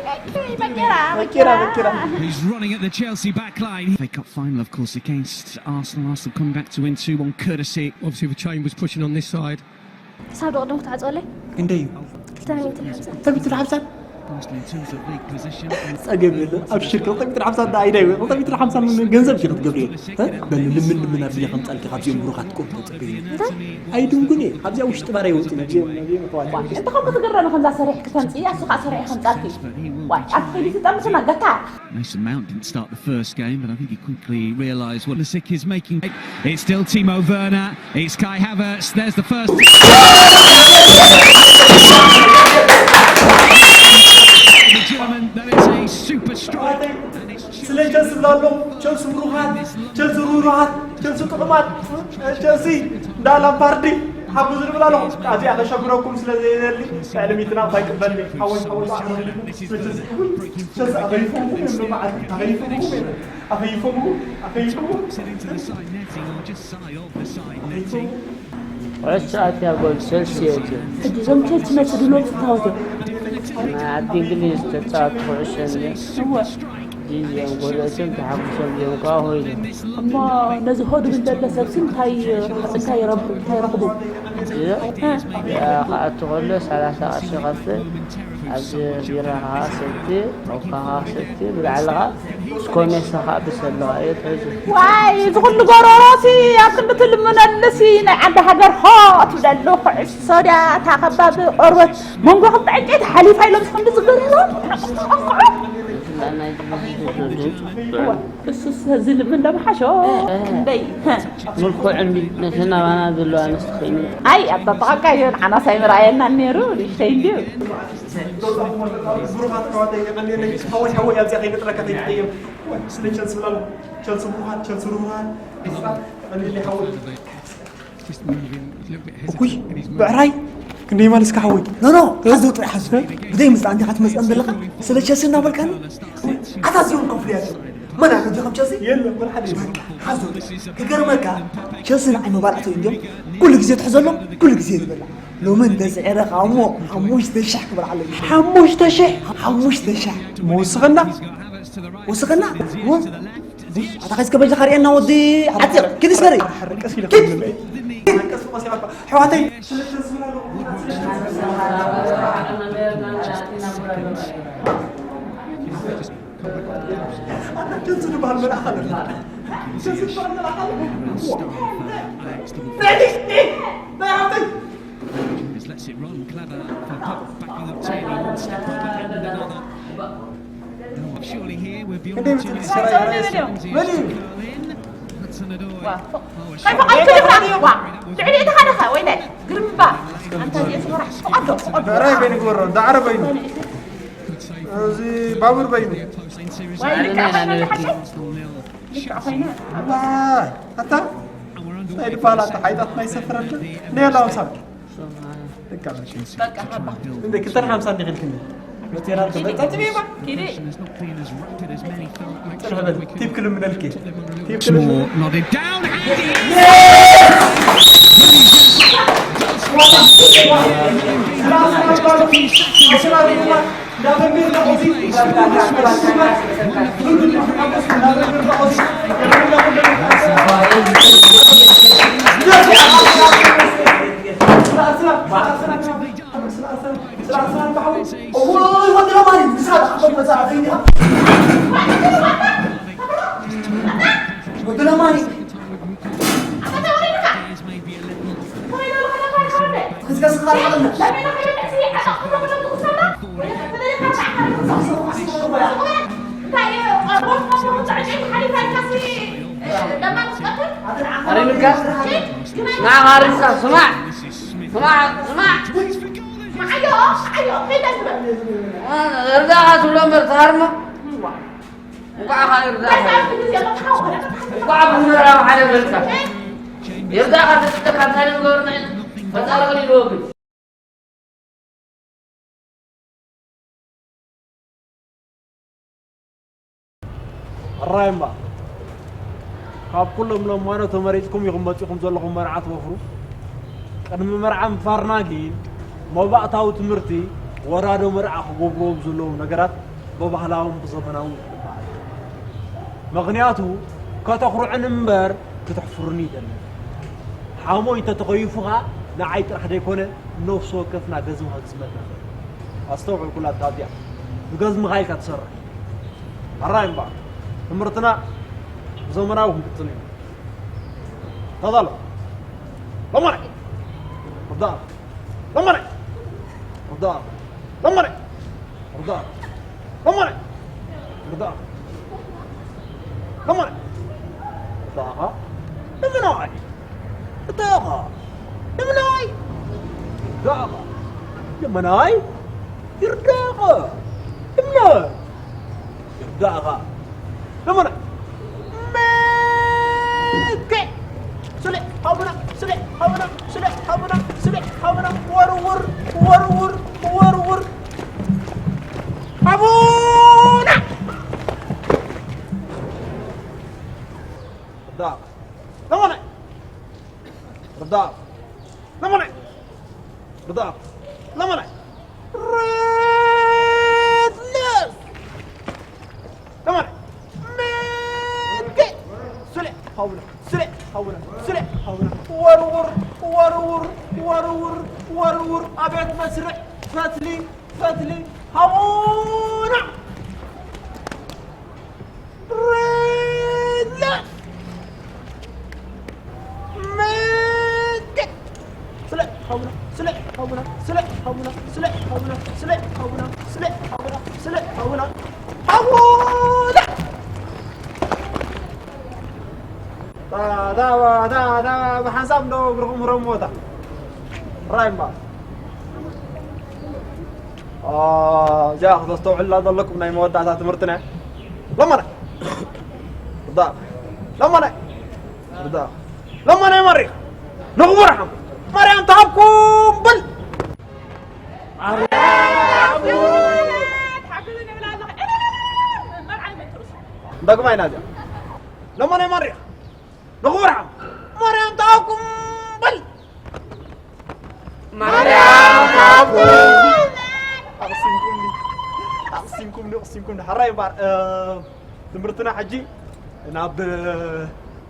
መኪራ፣ መኪራ፣ መኪራ። መኪራ። He's running at the Chelsea back line. F A Cup final, of course, against Arsenal. Arsenal coming back to win two one courtesy. Obviously, the chain was pushing on this side. ሕሳብ ዶ ቅድም ክትዓጽወለይ? ክንደይ እዩ? ክልተ ሚእትን ሓምሳን። ክልተ ሚእትን ሓምሳን? ጸገም የለን። ኣብሽር፣ ክልተ ሚእትን ሓምሳን ደኣ ኣይዳ ይወ-፣ ክልተ ሚእትን ሓምሳን ምን ገንዘብ ሺ ክትገብር እየ። እ? በል፣ ልምን ልምን ኣቢለ ከምጻልኪ ካብዚኦም ብሩኻት ቆም ተጸበዩ። እንታይ? ኣይድንጉን እየ። ካብዚኣ ውሽጢ ባር ኣይወጽእን። ኣብዚኦም፣ ኣብዚኦም እተዋት። ዋይ፣ እንተ ኸም ክትግረሚ ከምዛ ሰሪሕ ክተምጽእ እያ፣ እሱ ኸኣ ሰሪሕ ከምጻልኪ። ዋይ፣ ኣብ ከይዲ ትጠምትና ገታ። Mason Mount didn't start the first game, but I think he quickly realised what Lasic is making. It's still Timo Werner. It's Kai Havertz. There's the first. The German, that is a super strike. And it's ስለ ቸልሲ ዝብላ ኣለዉ። ቸልሲ ብሩኻት፣ ቸልሲ ርህሩሃት፣ ቸልሲ ጥዑማት፣ ቸልሲ እንዳ ላምፓርዲ ሓግዙ ዝብል ኣለኹ። ኣዚኣ ከሸግረኩም ስለ ዘይደሊ፣ ልዕሊ ሚእቲ ናቕፋ ይቅበልኒ። ሓወይ፣ ሓወይ፣ ኣኽብረኒ። ቸልሲ ኣኸይፎምኩም እዮም፣ ንመዓልቲ ኣኸይፎምኩም እዮም። ኣኸይፎምኩም፣ ኣኸይፎምኩም። Into the side netting or just shy of the side netting. ኩዕሶ ኣትያ ጎል ቸልሲ እየ ዝብል። ሕጂ እዞም ቸልሲ መጽእ ድሎም ጽታወት እዮም። ናይ ዓዲ እንግሊዝ ተጻወቲ ኩዕሶ እንድዮም። እወ። እዚ እዮም ጎሎችን ተሓጉሶም እዮም ከኣ ኮይኖም። እሞ ነዚ ሆ ድብል ደሎ ሰብሲ እንታይ፣ እንታይ ረብ-፣ እንታይ ረኽቡ? እዚ እ። ክኣቱ ከሎ ሰላሳ ቅርሺ ይኸፍል። ኣብዚ ቢራ ከዓ ሰቲ፣ ኮካ ከዓ ሰቲ፣ ብላዕሊ ከዓ ስኮሜሳ ከዓ ብስ ኣለዋ እየ ትሕዙ። ዋይ፣ እዚ ኩሉ ጎረሮሲ ኣብ ክንዲ ትልምነሉሲ ናይ ዓዲ ሃገር ሆ ትብለሉ ኩዕሶ ድያ እታ ከባቢ ቆርበት መንጎ ክልተ ዕንጨይቲ ሓሊፋ ኢሎም ዝኽንዲ ዝግርም። እሱስ ዝልምን ደምሓሾ። እንደይ። ምልኩዕ እንዲ ነቲ ናባና ዘለዋ ኣንስቲ ኮይኑ። ኣይ፣ ኣጣጣቓካ እዮ፣ ንዓናስ ኣይምርኣየናን ነይሩ፣ ንእሽተይ እንድዩ። ብሩኻት ኣሕዋተይ፣ የቐንየለይ። ሓወይ፣ ሓወይ፣ ኣብዚኣ ከይነጥረካ ከይትቀየም። ስለ ቸልሲ ብላሎ፣ ቸልሲ ብሩኻት፣ ቸልሲ ርሁራን። የቐንየለይ ሓወይ። እኩይ፣ ብዕራይ፣ ክንደይ ማልስካ ሓወይ? ኖ፣ ኖ፣ ሓዞ ጥራይ ሓዞ። ብዘይ ምስላ እንዲኻ ትመጽኣን ዘለኻ፣ ስለ ቸልሲ እናበልካኒ? ኣታ እዚኦም ከፍሉ እያ። መን ኣገዲ ከም ቸልሲ? የለን፣ ወላ ሓደ የለን። በቃ፣ ሓዞ። ክገርመካ፣ ቸልሲ ንዓይ መባልዕተይ እንድዮም። ኩሉ ግዜ ትሕዘሎም፣ ኩሉ ግዜ ዝበልዕ። ሎሚ እንተስዒረካ እሞ ሓሙሽተ ሽሕ ክብል ኣለኒ። ሓሙሽተ ሽሕ? ሓሙሽተ ሽሕ። መወስኸና? ወስኸና? ወ-፣ ኣታ ኸስከ በጃኻ ርኤና ወዲ ዓፂቕ። ኪድ እስከ ርእ። ቀስ ኢለ ኪድ። ክብል። ኣሕዋተይ። ኣታ ቸልሲ ዝበሃል መልኣኽ ኣለና። ቸልሲ ዝበሃል መልኣኽ ኣለና። ናይ ሓወይ። Just lets it run, clever for Pogba, backing up Tierney, one step on the ground and another. Oh, surely here we'll be on ክንደይ to ብትንሽ ሰራይ ራይስ። መን እዩ? Hudson-Odoi. ዋ፣ ፎ-፣ Oh, a ከይፈቐድኩ ድማ፣ ዋ፣ ልዕሊ እቲ ሓደ ኸ፣ ወይለ፣ ግርምባ። ኣንታ እዚኣ ትኾራ፣ ፍቐዶ፣ ፍቐዶ። ብዕራይ በይኑ ግበሮ፣ እንዳ ዓረብ በይኑ። እዚ ባቡር በይኑ። ዋይ፣ ልክዕ ኮይና፣ ልክዕ ኮይና። ዋይ፣ ኣታ፣ እንታይ ድበሃል ኣታ፣ ሓይጣት ናይ ሰፍረለ? ነይ ኣላ ወሳብ። በቃ፣ በቃ። እንደ ክልተን ሓምሳን ዲኺ ኢልክኒ? መቴና ኪዲ፣ ኪዲ፣ ኪዲ። ጽንሕ በል፣ ቲፕ ክልምነልኪ። ቲፕ ክልምነ- Nodded down, and it's ኣሪምካ? ንዓኻ ኣሪምካ? ስማዕ፣ ስማዕ፣ ስማዕ። እርዳኻ ትብሎ እምበር ትሃርሞ። እንቋዕ ኸኣ ይርዳእኻ። እንቋዕ ብምዕራብ ሓደ በልካ። ይርዳእኻ ተስጠካ እንታይ ንገብር ንሕና? ፈጣሪ ቀሊልዎ ግን። ኣራይ እምበኣር፣ ካብ ኩሎም ለማኖ ተመሪጽኩም ኢኹም መጺኹም ዘለኹም መርዓ ትወፍሩ። ቅድሚ መርዓ ምፋርና ግን መባእታዊ ትምህርቲ ወራዶ መርዓ ክገብርዎም ዘለዎም ነገራት ብባህላውን ብዘመናውን ክበሃል። ምኽንያቱ ከተኹርዕን እምበር ክተሕፍሩኒ ይደሊ። ሓሞይ እንተተኸይፉኻ ንዓይ ጥራሕ ዘይኮነ ነፍሲ ወከፍና ገዝምኻ ክስመትና ይኽእል። ኣስተውዕል ኩላ እታ እዚኣ። ብገዝምኻ ኢልካ ትሰርሕ። ሕራይ እምበኣር፣ ትምህርትና ብዘመናዊ ክንፍትን ኢና። ተዛሎ። ለመነ። ርዳእ። ለመነ። ርዳእ። ለመነ። ርዳእ። ለመነ። ርዳእ። ለመነ። ርዳእኻ። ለመናይ። ርዳእኻ። ለመናይ። ርዳእኻ። ለመናይ። ይርዳእኻ። ለመናይ። ይርዳእኻ። ለመነ። መከ። ስለ ሃቡና፣ ስለ ሃቡና፣ ስለ ሃቡና፣ ስለ ሃቡና። ወርውር፣ ወርውር፣ ወርውር። ሃቡና። ርዳእ። ለመነ። ርዳእ። ለመነ። ርዳእ። ለመነ። ሬድለስ። ለመነ። መገ። ስለ ሃውና፣ ስለ ሃውና፣ ስለ ሃውና። ወርውር፣ ወርውር፣ ወርውር፣ ወርውር። ኣቤት መስርዕ። ፈትሊ፣ ፈትሊ። ሃውና። ሬድለስ። መገ። ስለ ሃውና፣ ስለ ሃውና፣ ስለ ሃውና፣ ስለ ሃውና፣ ስለ ሃውና፣ ስለ ሃውና፣ ስለ ሃውና። ሃውና። ታ፣ ታ፣ ታ፣ ታ፣ ብሓንሳብ እንዶ እግርኹም ህረምዎ እታ። ራይ እምበኣር። አ፣ እዚኣ ክተስተውዕላ ዘለኩም ናይ መወዳእታ ትምህርትና እያ። ለመነ። ርዳእ። ለመነ። ርዳእ። ለመነ መሪኽ። ንኽቡር ሓም። ማርያም ትሃብኩም በል። ዳግማይ ናዚያ። ለመነ መሪኽ። ንኽቡር ሓም። ማርያም ትሃብኩም በል። ማርያም ትሃብኩም። ኣቕሲንኩምኒ፣ ኣቕሲንኩምኒ፣ ኣቕሲንኩምኒ። ሕራይ እምበኣር፣ እ፣ ትምህርትና ሕጂ ናብ፣ እ፣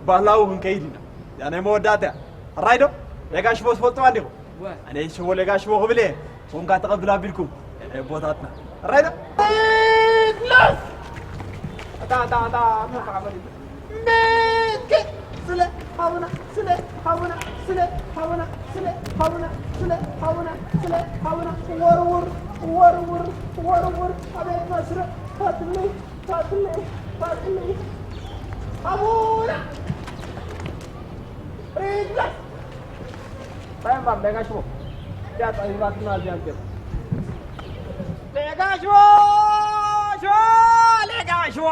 ባህላዊ ክንከይድ ኢና። እዚኣ ናይ መወዳእታ እያ። ሕራይ ዶ? ሌጋ ሽቦ ትፈልጥዋ እንዲኹም? ወ። ኣነ ሽቦ ሌጋ ሽቦ ክብል እየ። ሶምካ ተቐብል ኣቢልኩም። ናይ ኣቦታትና። ሕራይ ዶ? ላስ! ኣታ፣ ኣታ፣ ኣታ፣ ኣታ፣ መርሓባ በል። መገ። ስለ ሃቡና፣ ስለ ሃቡና፣ ስለ ሃቡና፣ ስለ ሃቡና፣ ስለ ሃቡና፣ ስለ ሃቡና። ወርውር፣ ወርውር፣ ወርውር። ኣቤት መስርዕ። ፈትሊ፣ ፈትሊ፣ ፈትሊ። ሃቡና። ሪድለስ። ታይ እምበኣር ሌጋ ሽቦ። እዚኣ ጠቢባትና እዚኣ እንቴ። ሌጋ ሽቦ፣ ሽቦ፣ ሌጋ ሽቦ።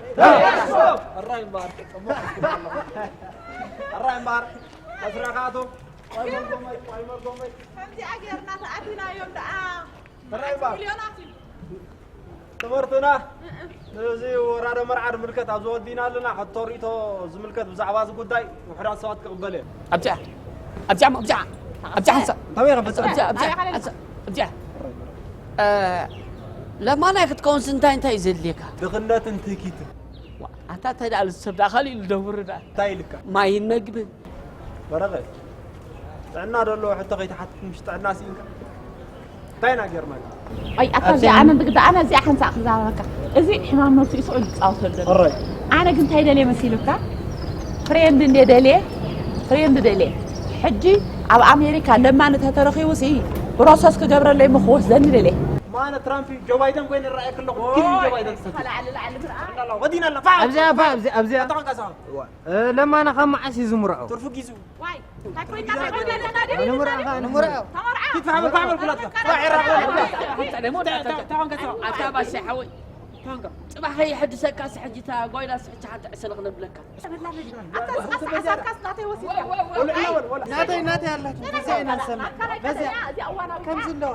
ሕራይ እምበኣር፣ ጽቡቕ። ሕራይ እምበኣር፣ መስረኻቱ። ዋይ መርጎመይ፣ ዋይ መርጎመይ። ከምዚኣ ጌርና ተኣቲናዮም ደኣ። ሕራይ እምበኣር። ሚልዮናት እዩ። ትምህርትና ነዚ ወራዶ መርዓ ዝምልከት ኣብዚ ወዲና ኣለና። ሕቶ ርእይቶ ዝምልከት ብዛዕባ እዚ ጉዳይ ውሑዳት ሰባት ክቕበል እየ። ኣብዚኣ፣ ኣብዚኣ፣ ኣብዚኣ፣ ኣብዚኣ ሓንሳእ። እንታይ ወይ ከፈጽም? ኣብዚኣ፣ ኣብዚኣ፣ ኣብዚኣ፣ ኣብዚኣ። እ፣ ለማናይ ክትከውንስ እንታይ እንታይ እዩ ዘድልየካ? ድኽነትን ትህኪትን። ዋ፣ ኣታ እንታይ ደኣ፣ እዚ ሰብ ደኣ ካልእ ኢሉ ደውር ደኣ። እንታይ ኢልካ? ማይን መግብን። በረኸት፣ ጥዕና ደለዎ ሕቶ ከይትሓትት፣ ምሽ ጥዕና ስኢንካ? እንታይ ኢና ጌርናካ? ኣይ፣ ኣታ እዚኣ ኣነ ብግዳ፣ ኣነ እዚኣ ሓንሳእ ክዛረበካ። እዚ ሕማም ነብሱ እዩ ስቕ ኢሉ ዝጻወተሉ ዘሎ። ሕራይ። ኣነ ግን እንታይ ደልየ መሲሉካ? ፍሬንድ እንድየ ደልየ፣ ፍሬንድ ደልየ። ሕጂ ኣብ ኣሜሪካ ለማኒ ተተረኺቡ ሲ ፕሮሰስ ክገብረለይ እሞ ክወስደኒ ደልየ። ማነ ትራምፕ ጆ ባይደን ኮይነ ይረኣየኪ ኣለኹ። ኪኒ ጆ ባይደን ትሰቲ። ላዕሊ፣ ላዕሊ፣ ብርኣ። እንዳላ፣ ወዲና ኣላ። ፋ! ኣብዚኣ፣ ፋ፣ ኣብዚ፣ ኣብዚኣ። ኣታ ኸንቀሳ። ዋ፣ እ፣ ለማኒ ካብ መዓስ እዩ ዝምርዖ? ትርፉ ጊዜኡ። ዋይ፣ እንታይ ኮይንካ? እንታይ ኮይንካ? ንምርዖ፣ ንምርዖ። ተመርዓ። ኪድ ፋሕበል፣ ፋሕበል ኩላትካ። ፋ፣ ዒራ፣ ዒራ። ኣታ ደሞ፣ ኣታ፣ ኣታ፣ ኣታ፣ ኣታ፣ ኣታ፣ ኣታ፣ ባሻ ሓወይ። ፋንጋ፣ ጽባሕ ከይሕድሰካስ ሕጂ እታ ጓይላ ስሕቻ ሓንቲ ዕስለ ክነብለካ። ኣታ ዝኻስ ዓሰርካስ ናተይ ወሲድካ። ወልዕና በል፣ ወልዕ። ናተይ፣ ናተይ ኣላችሁ። በዚያ ኢና ንሰምዕ። በዚያ ከምዚ ኣለዋ።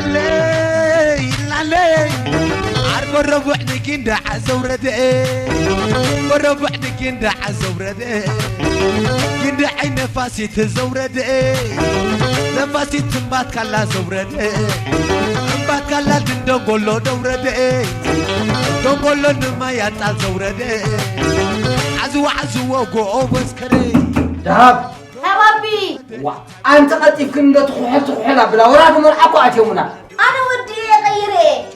ለይ ላለይ ዓርቦ ረቡዕ ንኪንዳዓ ዘውረደ፣ ረቡዕ ንኪንዳዓ ዘውረደ፣ ኪንዳዓይ ነፋሲት ዘውረደ፣ ነፋሲት እምባትካላ ዘውረደ፣ እምባትካላ ድንደንጎሎ ደውረደ፣ ደንጎሎ ንማያጣ ዘውረደ፣ ዓዝዋ ዓዝዎ ጎኦ በስከረ። ደሃብ። ሃባቢ። ዋ፣ ኣንቲ ቀልጢፍክን እንዶ ትኹሕል ትኹሕል ኣብላ፣ ወራዱ መርዓ እኮ ኣትዮምና። ኣነ ወዲ እየ ቀይረ።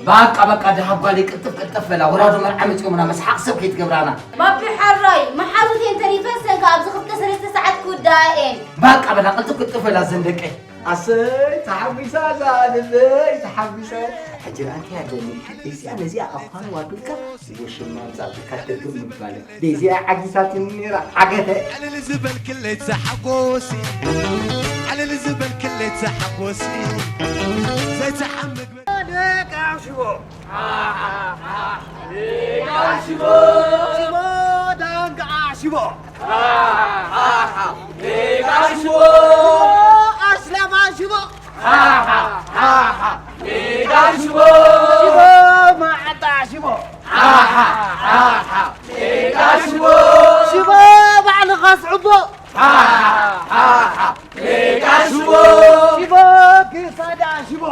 በቃ፣ በቃ፣ ደሃብ ጓለይ ቅልጥፍ ቅልጥፍ በላ፣ ወራዱ መርዓ መጺኦምና፣ መስሓቕ ሰብ ከይትገብራና። ባቢ ሓራይ፣ መሓዙት እየን ተሪፈን፣ ሰንካ ኣብዚ ክልተ ሰለስተ ሰዓት ክውዳኣ እየን። በቃ በላ፣ ቅልጥፍ ቅልጥፍ በላ፣ ዘን ደቀይ። ኣሰይ፣ ተሓጒሳ እዛ ልበይ፣ ተሓጒሳ። ሕጂ ርኣኪ ኣለኒ። እዚኣ ነዚኣ ኣኳን ዋቢልካ፣ እዚ ወሽማ ምጻእ ብልካ ትርግም ምባል። ደዚኣ ዓጊሳትኒ ነይራ፣ ዓገተ። ዕልል ዝበልክለይ ተሓጎሲ፣ ዕልል ዝበልክለይ ተሓጎሲ፣ ዘይተሓምግ በ- ደቂ ሽቦ። ደቂ ሽቦ። ሽቦ ዳንጋ ሽቦ። ደቂ ሽቦ። ኣስላማ ሽቦ። ደቂ ሽቦ። ሽቦ ማዕዳ ሽቦ። ደቂ ሽቦ። ሽቦ ባዕልኻ ስዕቦ። ደቂ ሽቦ። ሽቦ ክሳዳ ሽቦ።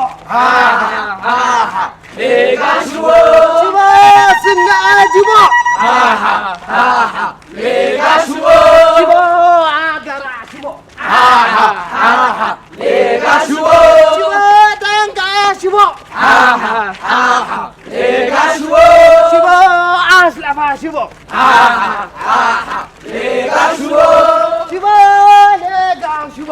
ደቂ ሽቦ። ሽቦ ስንኣ ሽቦ። ደቂ ሽቦ። ሽቦ ሃገራ ሽቦ። ደቂ ሽቦ። ሽቦ ዳንጋ ሽቦ። ደቂ ሽቦ። ሽቦ ኣስላፋ ሽቦ። ደቂ ሽቦ። ሽቦ ለጋ ሽቦ።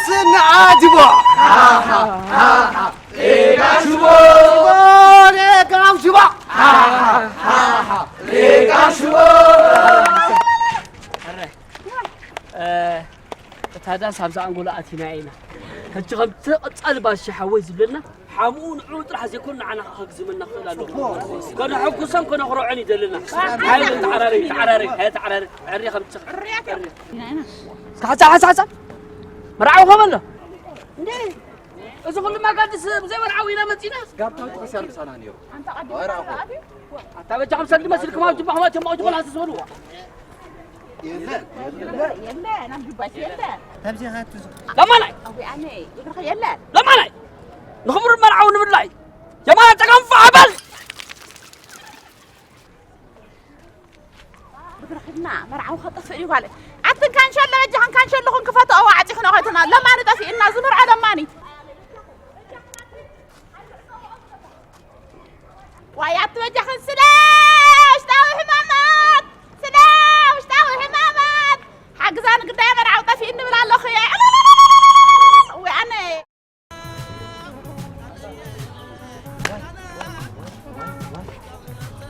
ስንዓ ጅቦ! ሌጋም ሽቦ! ሌጋም ሽቦ! ሌጋም ሽቦ! እታ ዳስ ኣብዛ ኣንጎላ ኣቲና ኢና። ሕጂ ከምቲ ቀጻሊ ባሻ ሓወይ ዝብለና፣ ሓሙኡ ንዕኡ ጥራሕ ዘይኮነ ንዓና ከግዝመና ክኽእል ኣለዎ። ከነሐጉሶን ከነኹርዖን እዩ ዘለና። ሓይሊ ተዓራረይ፣ ተዓራረይ፣ ሃየ ተዓራረይ። ዕርየ ከምቲ። እስከ ሓጻ፣ ሓጻ፣ ሓጻ። መርዓዊ ከመሎ? እንዴ? እዚ ኩሉ ማጋድስ ብዘይ መርዓዊ ኢና መጺና? ጋብታው ተኸሲያ ምሳና ነይሩ። ኣንታ ቀዲም ወራኹ። ኣታ በጃኹም ሰልዲ መሲልኩም ኣብ ጅባኹም ኣትዮም ኣውጅ በላ ዝበልዎ። የለን፣ የለን። የለን፣ ኣብ ጅባሽ የለን። ተብዚኻ ትዙ። ለማናይ! ኣዊ ኣነ፣ ይብርኽ የለን። ለማናይ! ንኽብሩ መርዓዊ ንምድላይ! የማነ ጸጋም ፋሕ በል! ብግርኽና መርዓዊ ከጠፍእ እዩ ጓለይ። ኣትን ካንሸሎ በጃኽን ካንሸሎኽን ክፈትኦ ኣዕጺኽና ኸይትና። ለማኒ ጠፊእና፣ ዝምርዖ ለማኒ። ዋይ ኣቲ በጃኽን ስለ ውሽጣዊ ሕማማት፣ ስለ ውሽጣዊ ሕማማት። ሓግዛኒ ግዳይ መርዓዊ ጠፊእ እንብል ኣለኹ እየ። ወይ ኣነ።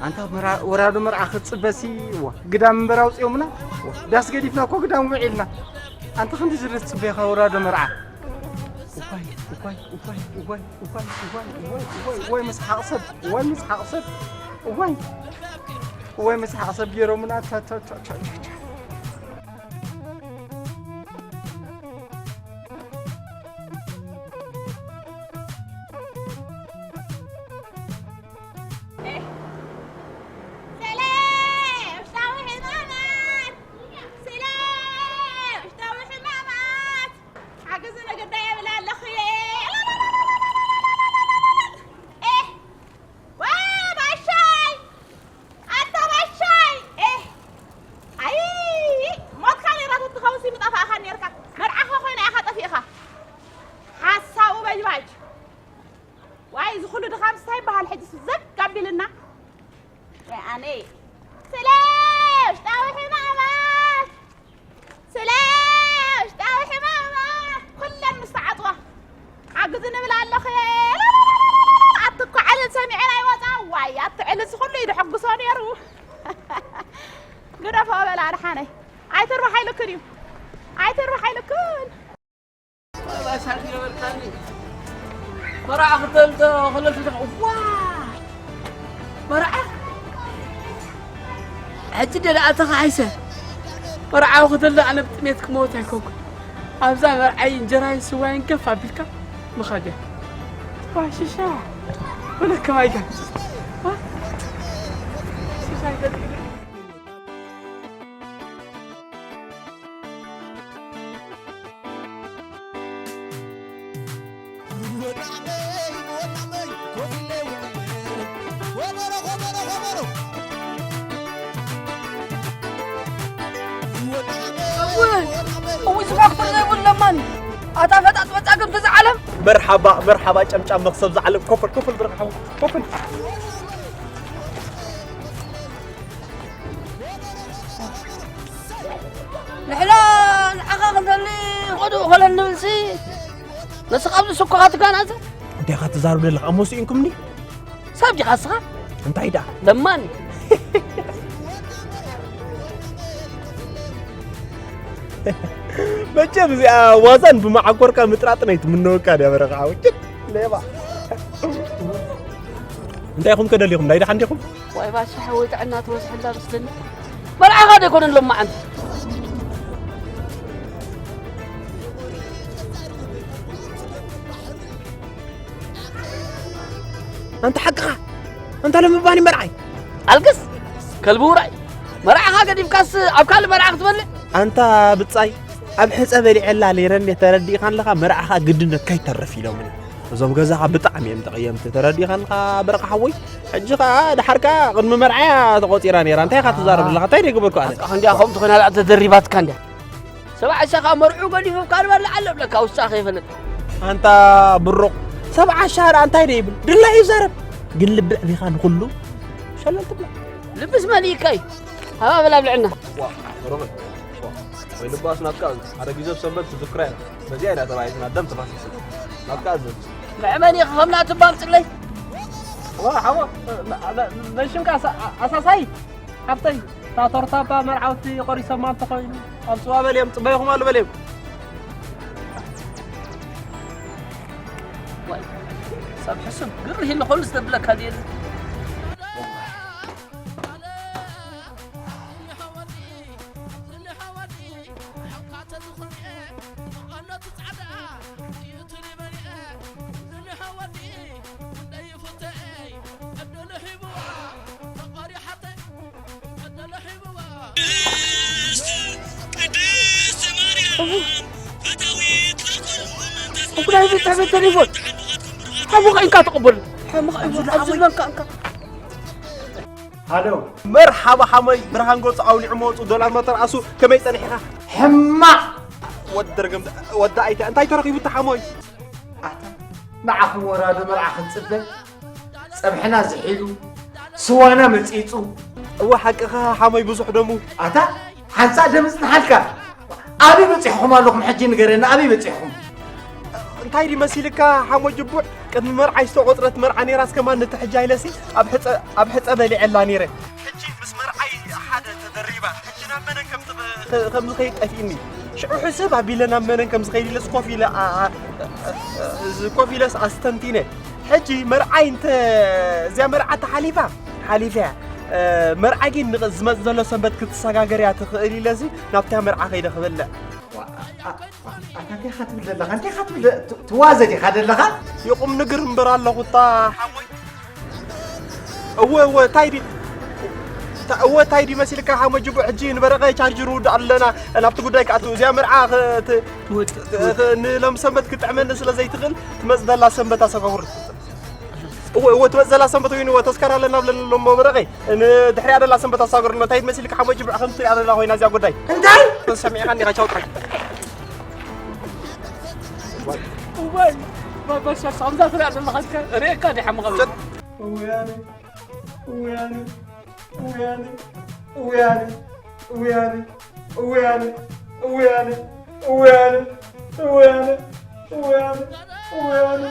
ኣንታ መራ-፣ ወራዶ መርዓ ክትጽበሲ፣ እዋ፣ ግዳም እምበር ኣውጺኦምና። እዋ፣ ዳስ ገዲፍና እኮ ግዳም ውዒልና። ኣንታ ክንዲ ዝርስ ጽበይኻ ወራዶ መርዓ። እዋይ፣ እዋይ፣ እዋይ፣ እዋይ፣ እዋይ፣ እዋይ፣ እዋይ፣ እዋይ፣ እዋይ፣ ምስሓቕ ሰብ፣ እዋይ፣ ምስሓቕ ሰብ፣ እዋይ፣ እዋይ፣ ምስሓቕ ሰብ ገይሮምና። ቻ፣ ቻ፣ ቻ፣ ቻ፣ ቻ። ስለ ውሽጣዊ ሕማማት፣ ስለ ውሽጣዊ ሕማማት፣ ሓገዝ ነገዳ የብል ኣለኹ እየ። ኤህ! ዋ ባሻይ! ኣታ ባሻይ! ኤህ! ኣይ! ሞትካ ነይራ ተትኸውን ሲ ምጠፋእኻ ነይርካ። መርዓኻ ኮይና ኢኻ ጠፊእኻ። ሓሳዊ በጅባጅ። ዋይ፣ እዚ ኩሉ ድኻም ስታይ ይበሃል ሕጂ ዘግ ኣቢልና። ወይ ኣነ። ስለ ውሽጣዊ ሕማማት፣ ስለ ውሽጣዊ ሕማማት፣ ኩለን ምስ ተዓጽዋ። ሓግዚ ንብል ኣለኹ። ኣቲ እኮ ዕልል ሰሚዐን ኣይወጻ። ዋይ፣ ኣቲ ዕልል እዚ ኩሉ እዩ ድሕጉሶ ነይሩ። ግደፎ በላ ድሓነይ። ኣይትርባሕ ኢሉክን እዩ። ኣይትርባሕ ኢሉክን። መርዓ ክተልተ ከለልቲ ተኸ-፣ ዋ! መርዓ? ሕጂ ደኣ ተኻሒሰ። መርዓዊ ክተልተ ኣነ ብጥሜት ክመውት ኣይኮንኩን። ኣብዛ መርዓይ እንጀራይን ስዋይን ከፍ ኣቢልካ ምኻድ እያ። ዋ ሽሻ! ወለከ ማይጋ። ዋ! ሽሻ ይፈጥር። እውይ፣ ዝፋክፍር ዘይብሉ ለማኒ። ኣታ ፈጣጥ መጻግም ትዝዓለም። መርሓባ፣ መርሓባ፣ ጨምጫም መኽሰብ ዝዓለም። ኮፈል፣ ኮፈል፣ ብርኻ ሓው፣ ኮፈል። ንሕና ንዓኻ ክንደሊ ኸዱ ኸለን ንብልሲ፣ ንስኻ ኣብዚ ስኳኻ ትጋናዘ? እንታይ ኢኻ ትዛረብ ዘለኻ? እሞ ስኢንኩምኒ? ሰብ ዲኻ ንስኻ? እንታይ ደኣ? ለማኒ። መቸም እዚኣ ዋዛን ብመዓኮርካ ምጥራጥን ኣይትምነወካ ድያ በረኻ ሓወይ። ጭድ ሌባ። እንታይ ኢኹም ከደሊኹም? ናይ ደሓን ዲኹም? ዋይ ባሻ ሓወይ ጥዕና ትበዝሐላ መስለኒ። መርዓኻ ዶ ኣይኮነን ሎማዓንቲ? ኣንታ ሓቅኻ፣ ኣንታ ለምባኒ መርዓይ። ኣልግስ፣ ከልቢ ውራይ። መርዓኻ ገዲፍካስ ኣብ ካልእ መርዓ ክትበልዕ? ኣንታ ብጻይ፣ ኣብ ሕጸ በሊዐላ ነይረኒ ተረዲእካ ኣለኻ፣ መርዓኻ ግድነትካ ይተርፍ ኢሎምኒ። እዞም ገዛኻ ብጣዕሚ እዮም ተቐየምቲ፣ ተረዲእካ ኣለኻ በረኻ ሓወይ። ሕጂ ኸኣ ደሓር ከኣ ቅድሚ መርዓያ ተቖጺራ ነይራ። እንታይ ኢኻ ትዛረብ ኣለኻ? እንታይ ደይገበርኩ ኣነ? ኣስቃ ክንዲያ ከምኡ ትኾይና ደኣ ተደሪባትካ እንድያ። ሰብዓ ዓሻ ከኣ መርዑ ገዲፉ ካብ ዝበልዕ ኣሎ ብለካ ውሽጣ ከይፈለጥ። ኣንታ ብሩቕ፣ ሰብዓ ዓሻ ደኣ እንታይ ደይብል? ድላ እዩ ዘረብ። ግን ልብዕ ቢኻ ንኹሉ ሸለል ትብሎ። ልብስ መሊእካይ። ሃባ በል ኣብልዕና። ዋ፣ ሮበል። ዋ። ወይ ልባስ ናትካ እዩ። ሓደ ግዜ ኣብ ሰንበት ትዝክራ እያ። በዚኣ ኢና ተባሂትና ደም ተፋሲሱ። ናትካ እዩ። ንዕመን ኢኻ ከምና ትባምፅለይ። ዋ፣ ሓቦ፣ በሽምካ ኣሳሳይ፣ ሓፍተይ፣ እታ ቶርታ እባ መርዓውቲ ቆሪሶማ እንተኾይኑ፣ ኣምፅዋ በልዮም፣ ፅበይኹም ኣሉ በልዮም። ዋይ፣ ሰብ ሕሱም ግርህ ኢሉ ኾሉ ዝተብለካ ድየ? እጉዳይ ቤት ቤት ቴሌፎን ሓሙቕ ኢንካ ተቐበሉ። ሓሙቕ ኢንካ ኣብዚ ዝበልካ እንካ። ሃሎ። መርሓባ ሓሞይ፣ ብርሃን ገጹ ኣውሊዑ መወጹ፣ ዶላር መተርኣሱ፣ ከመይ ጸኒሕኻ? ሕማቕ። ወዲ ርግም፣ ወዲ ኣይተ፣ እንታይ ተረኺቡ እቲ ሓሞይ? ኣታ፣ ንዓኺ ወራዶ መርዓ ክንጽበ፣ ጸብሕና ዝሒሉ፣ ስዋና መጺጹ። እወ፣ ሓቅኻ ሓሞይ፣ ብዙሕ ደሙ። ኣታ፣ ሓንሳእ ደም ጽንሓልካ። ኣበይ በጺሕኹም ኣለኹም? ሕጂ ንገረኒ፣ ኣበይ በጺሕኹም? እንታይ ድዩ መሲልካ ሓሞይ ጅቡዕ? ቅድሚ መርዓይ ዝተቖጽረት መርዓ ነይራስ ከማን ነቲ ሕጂ ኣይለሲ ኣብ ሕጸ-፣ ኣብ ሕጸ በሊዐላ ነይረ። ሕጂ ምስ መርዓይ ሓደ ተደሪባ። ሕጂ ናብ መነን ከም ትኸ-፣ ከም ዝኸይድ ጠፊእኒ። ሽዑ ሕስብ ኣቢለ ናብ መነን ከም ዝኸይድ ኢለስ ኮፍ ኢለ ኣ-፣ ኣ-፣ እ-፣ ኮፍ ኢለስ ኣስተንቲነ። ሕጂ መርዓይ እንተ እዚኣ መርዓ ተሓሊፋ፣ ሓሊፋ እያ። እ፣ መርዓ ግን ንቕ-፣ ዝመጽእ ዘሎ ሰንበት ክትሰጋገር እያ ትኽእል ኢለሲ ናብታ መርዓ ከይደ ክበልዕ። ዋ፣ ኣ-፣ ኣ-፣ ኣታ እንታይ ኢኻ ትብል ዘለኻ? እንታይ ኢኻ ትብል ዘ-፣ ት-፣ ትዋዘ ዲኻ ዘለኻ? የቑም ንግር እምበር ኣለኹ እታ ሓሞይ። እወ፣ እወ፣ እንታይ ዲ-፣ እታ-፣ እወ፣ እንታይ ዲ መሲልካ ሓሞይ ጅቡዕ? ሕጂ ንበረቐ ቻርጅ ንውድእ ኣለና። ናብቲ ጉዳይ ክኣቱ። እዚኣ መርዓ ኸ-፣ ት-፣ ትወድ-፣ ት-፣ ት-፣ ንሎም ሰንበት ክጥዕመኒ ስለ ዘይትኽእል ትመጽእ ዘላ ሰንበት ኣሰጋግር። እወ፣ እወ፣ ትመጽእ ዘላ ሰንበት ኮይኑ፣ እወ፣ ተስካር ኣለና ብለኒ ኣሎ እሞ በረቐይ። ንድሕሪኣ ዘላ ሰንበት ኣሳግርሎ። እንታይ መሲልካ ሓሞይ ጅብዕ ከም ትሪኣ ዘላ ኮይና እዚኣ ጉዳይ። እንታይ? ሰሚዕኻኒ ኢኻ፣ ቻው ጥራይ። እዋይ፣ በ-፣ በሻ፣ ከምዛ ትሪኣ ዘለኻ እስከ ርእየካ ዲሓ መቐበል? እውያነ፣ እውያነ፣ እውያነ፣ እውያነ፣ እውያነ። እውያነ፣ እውያነ፣ እውያነ፣ እውያነ፣ እውያነ፣ እውያነ።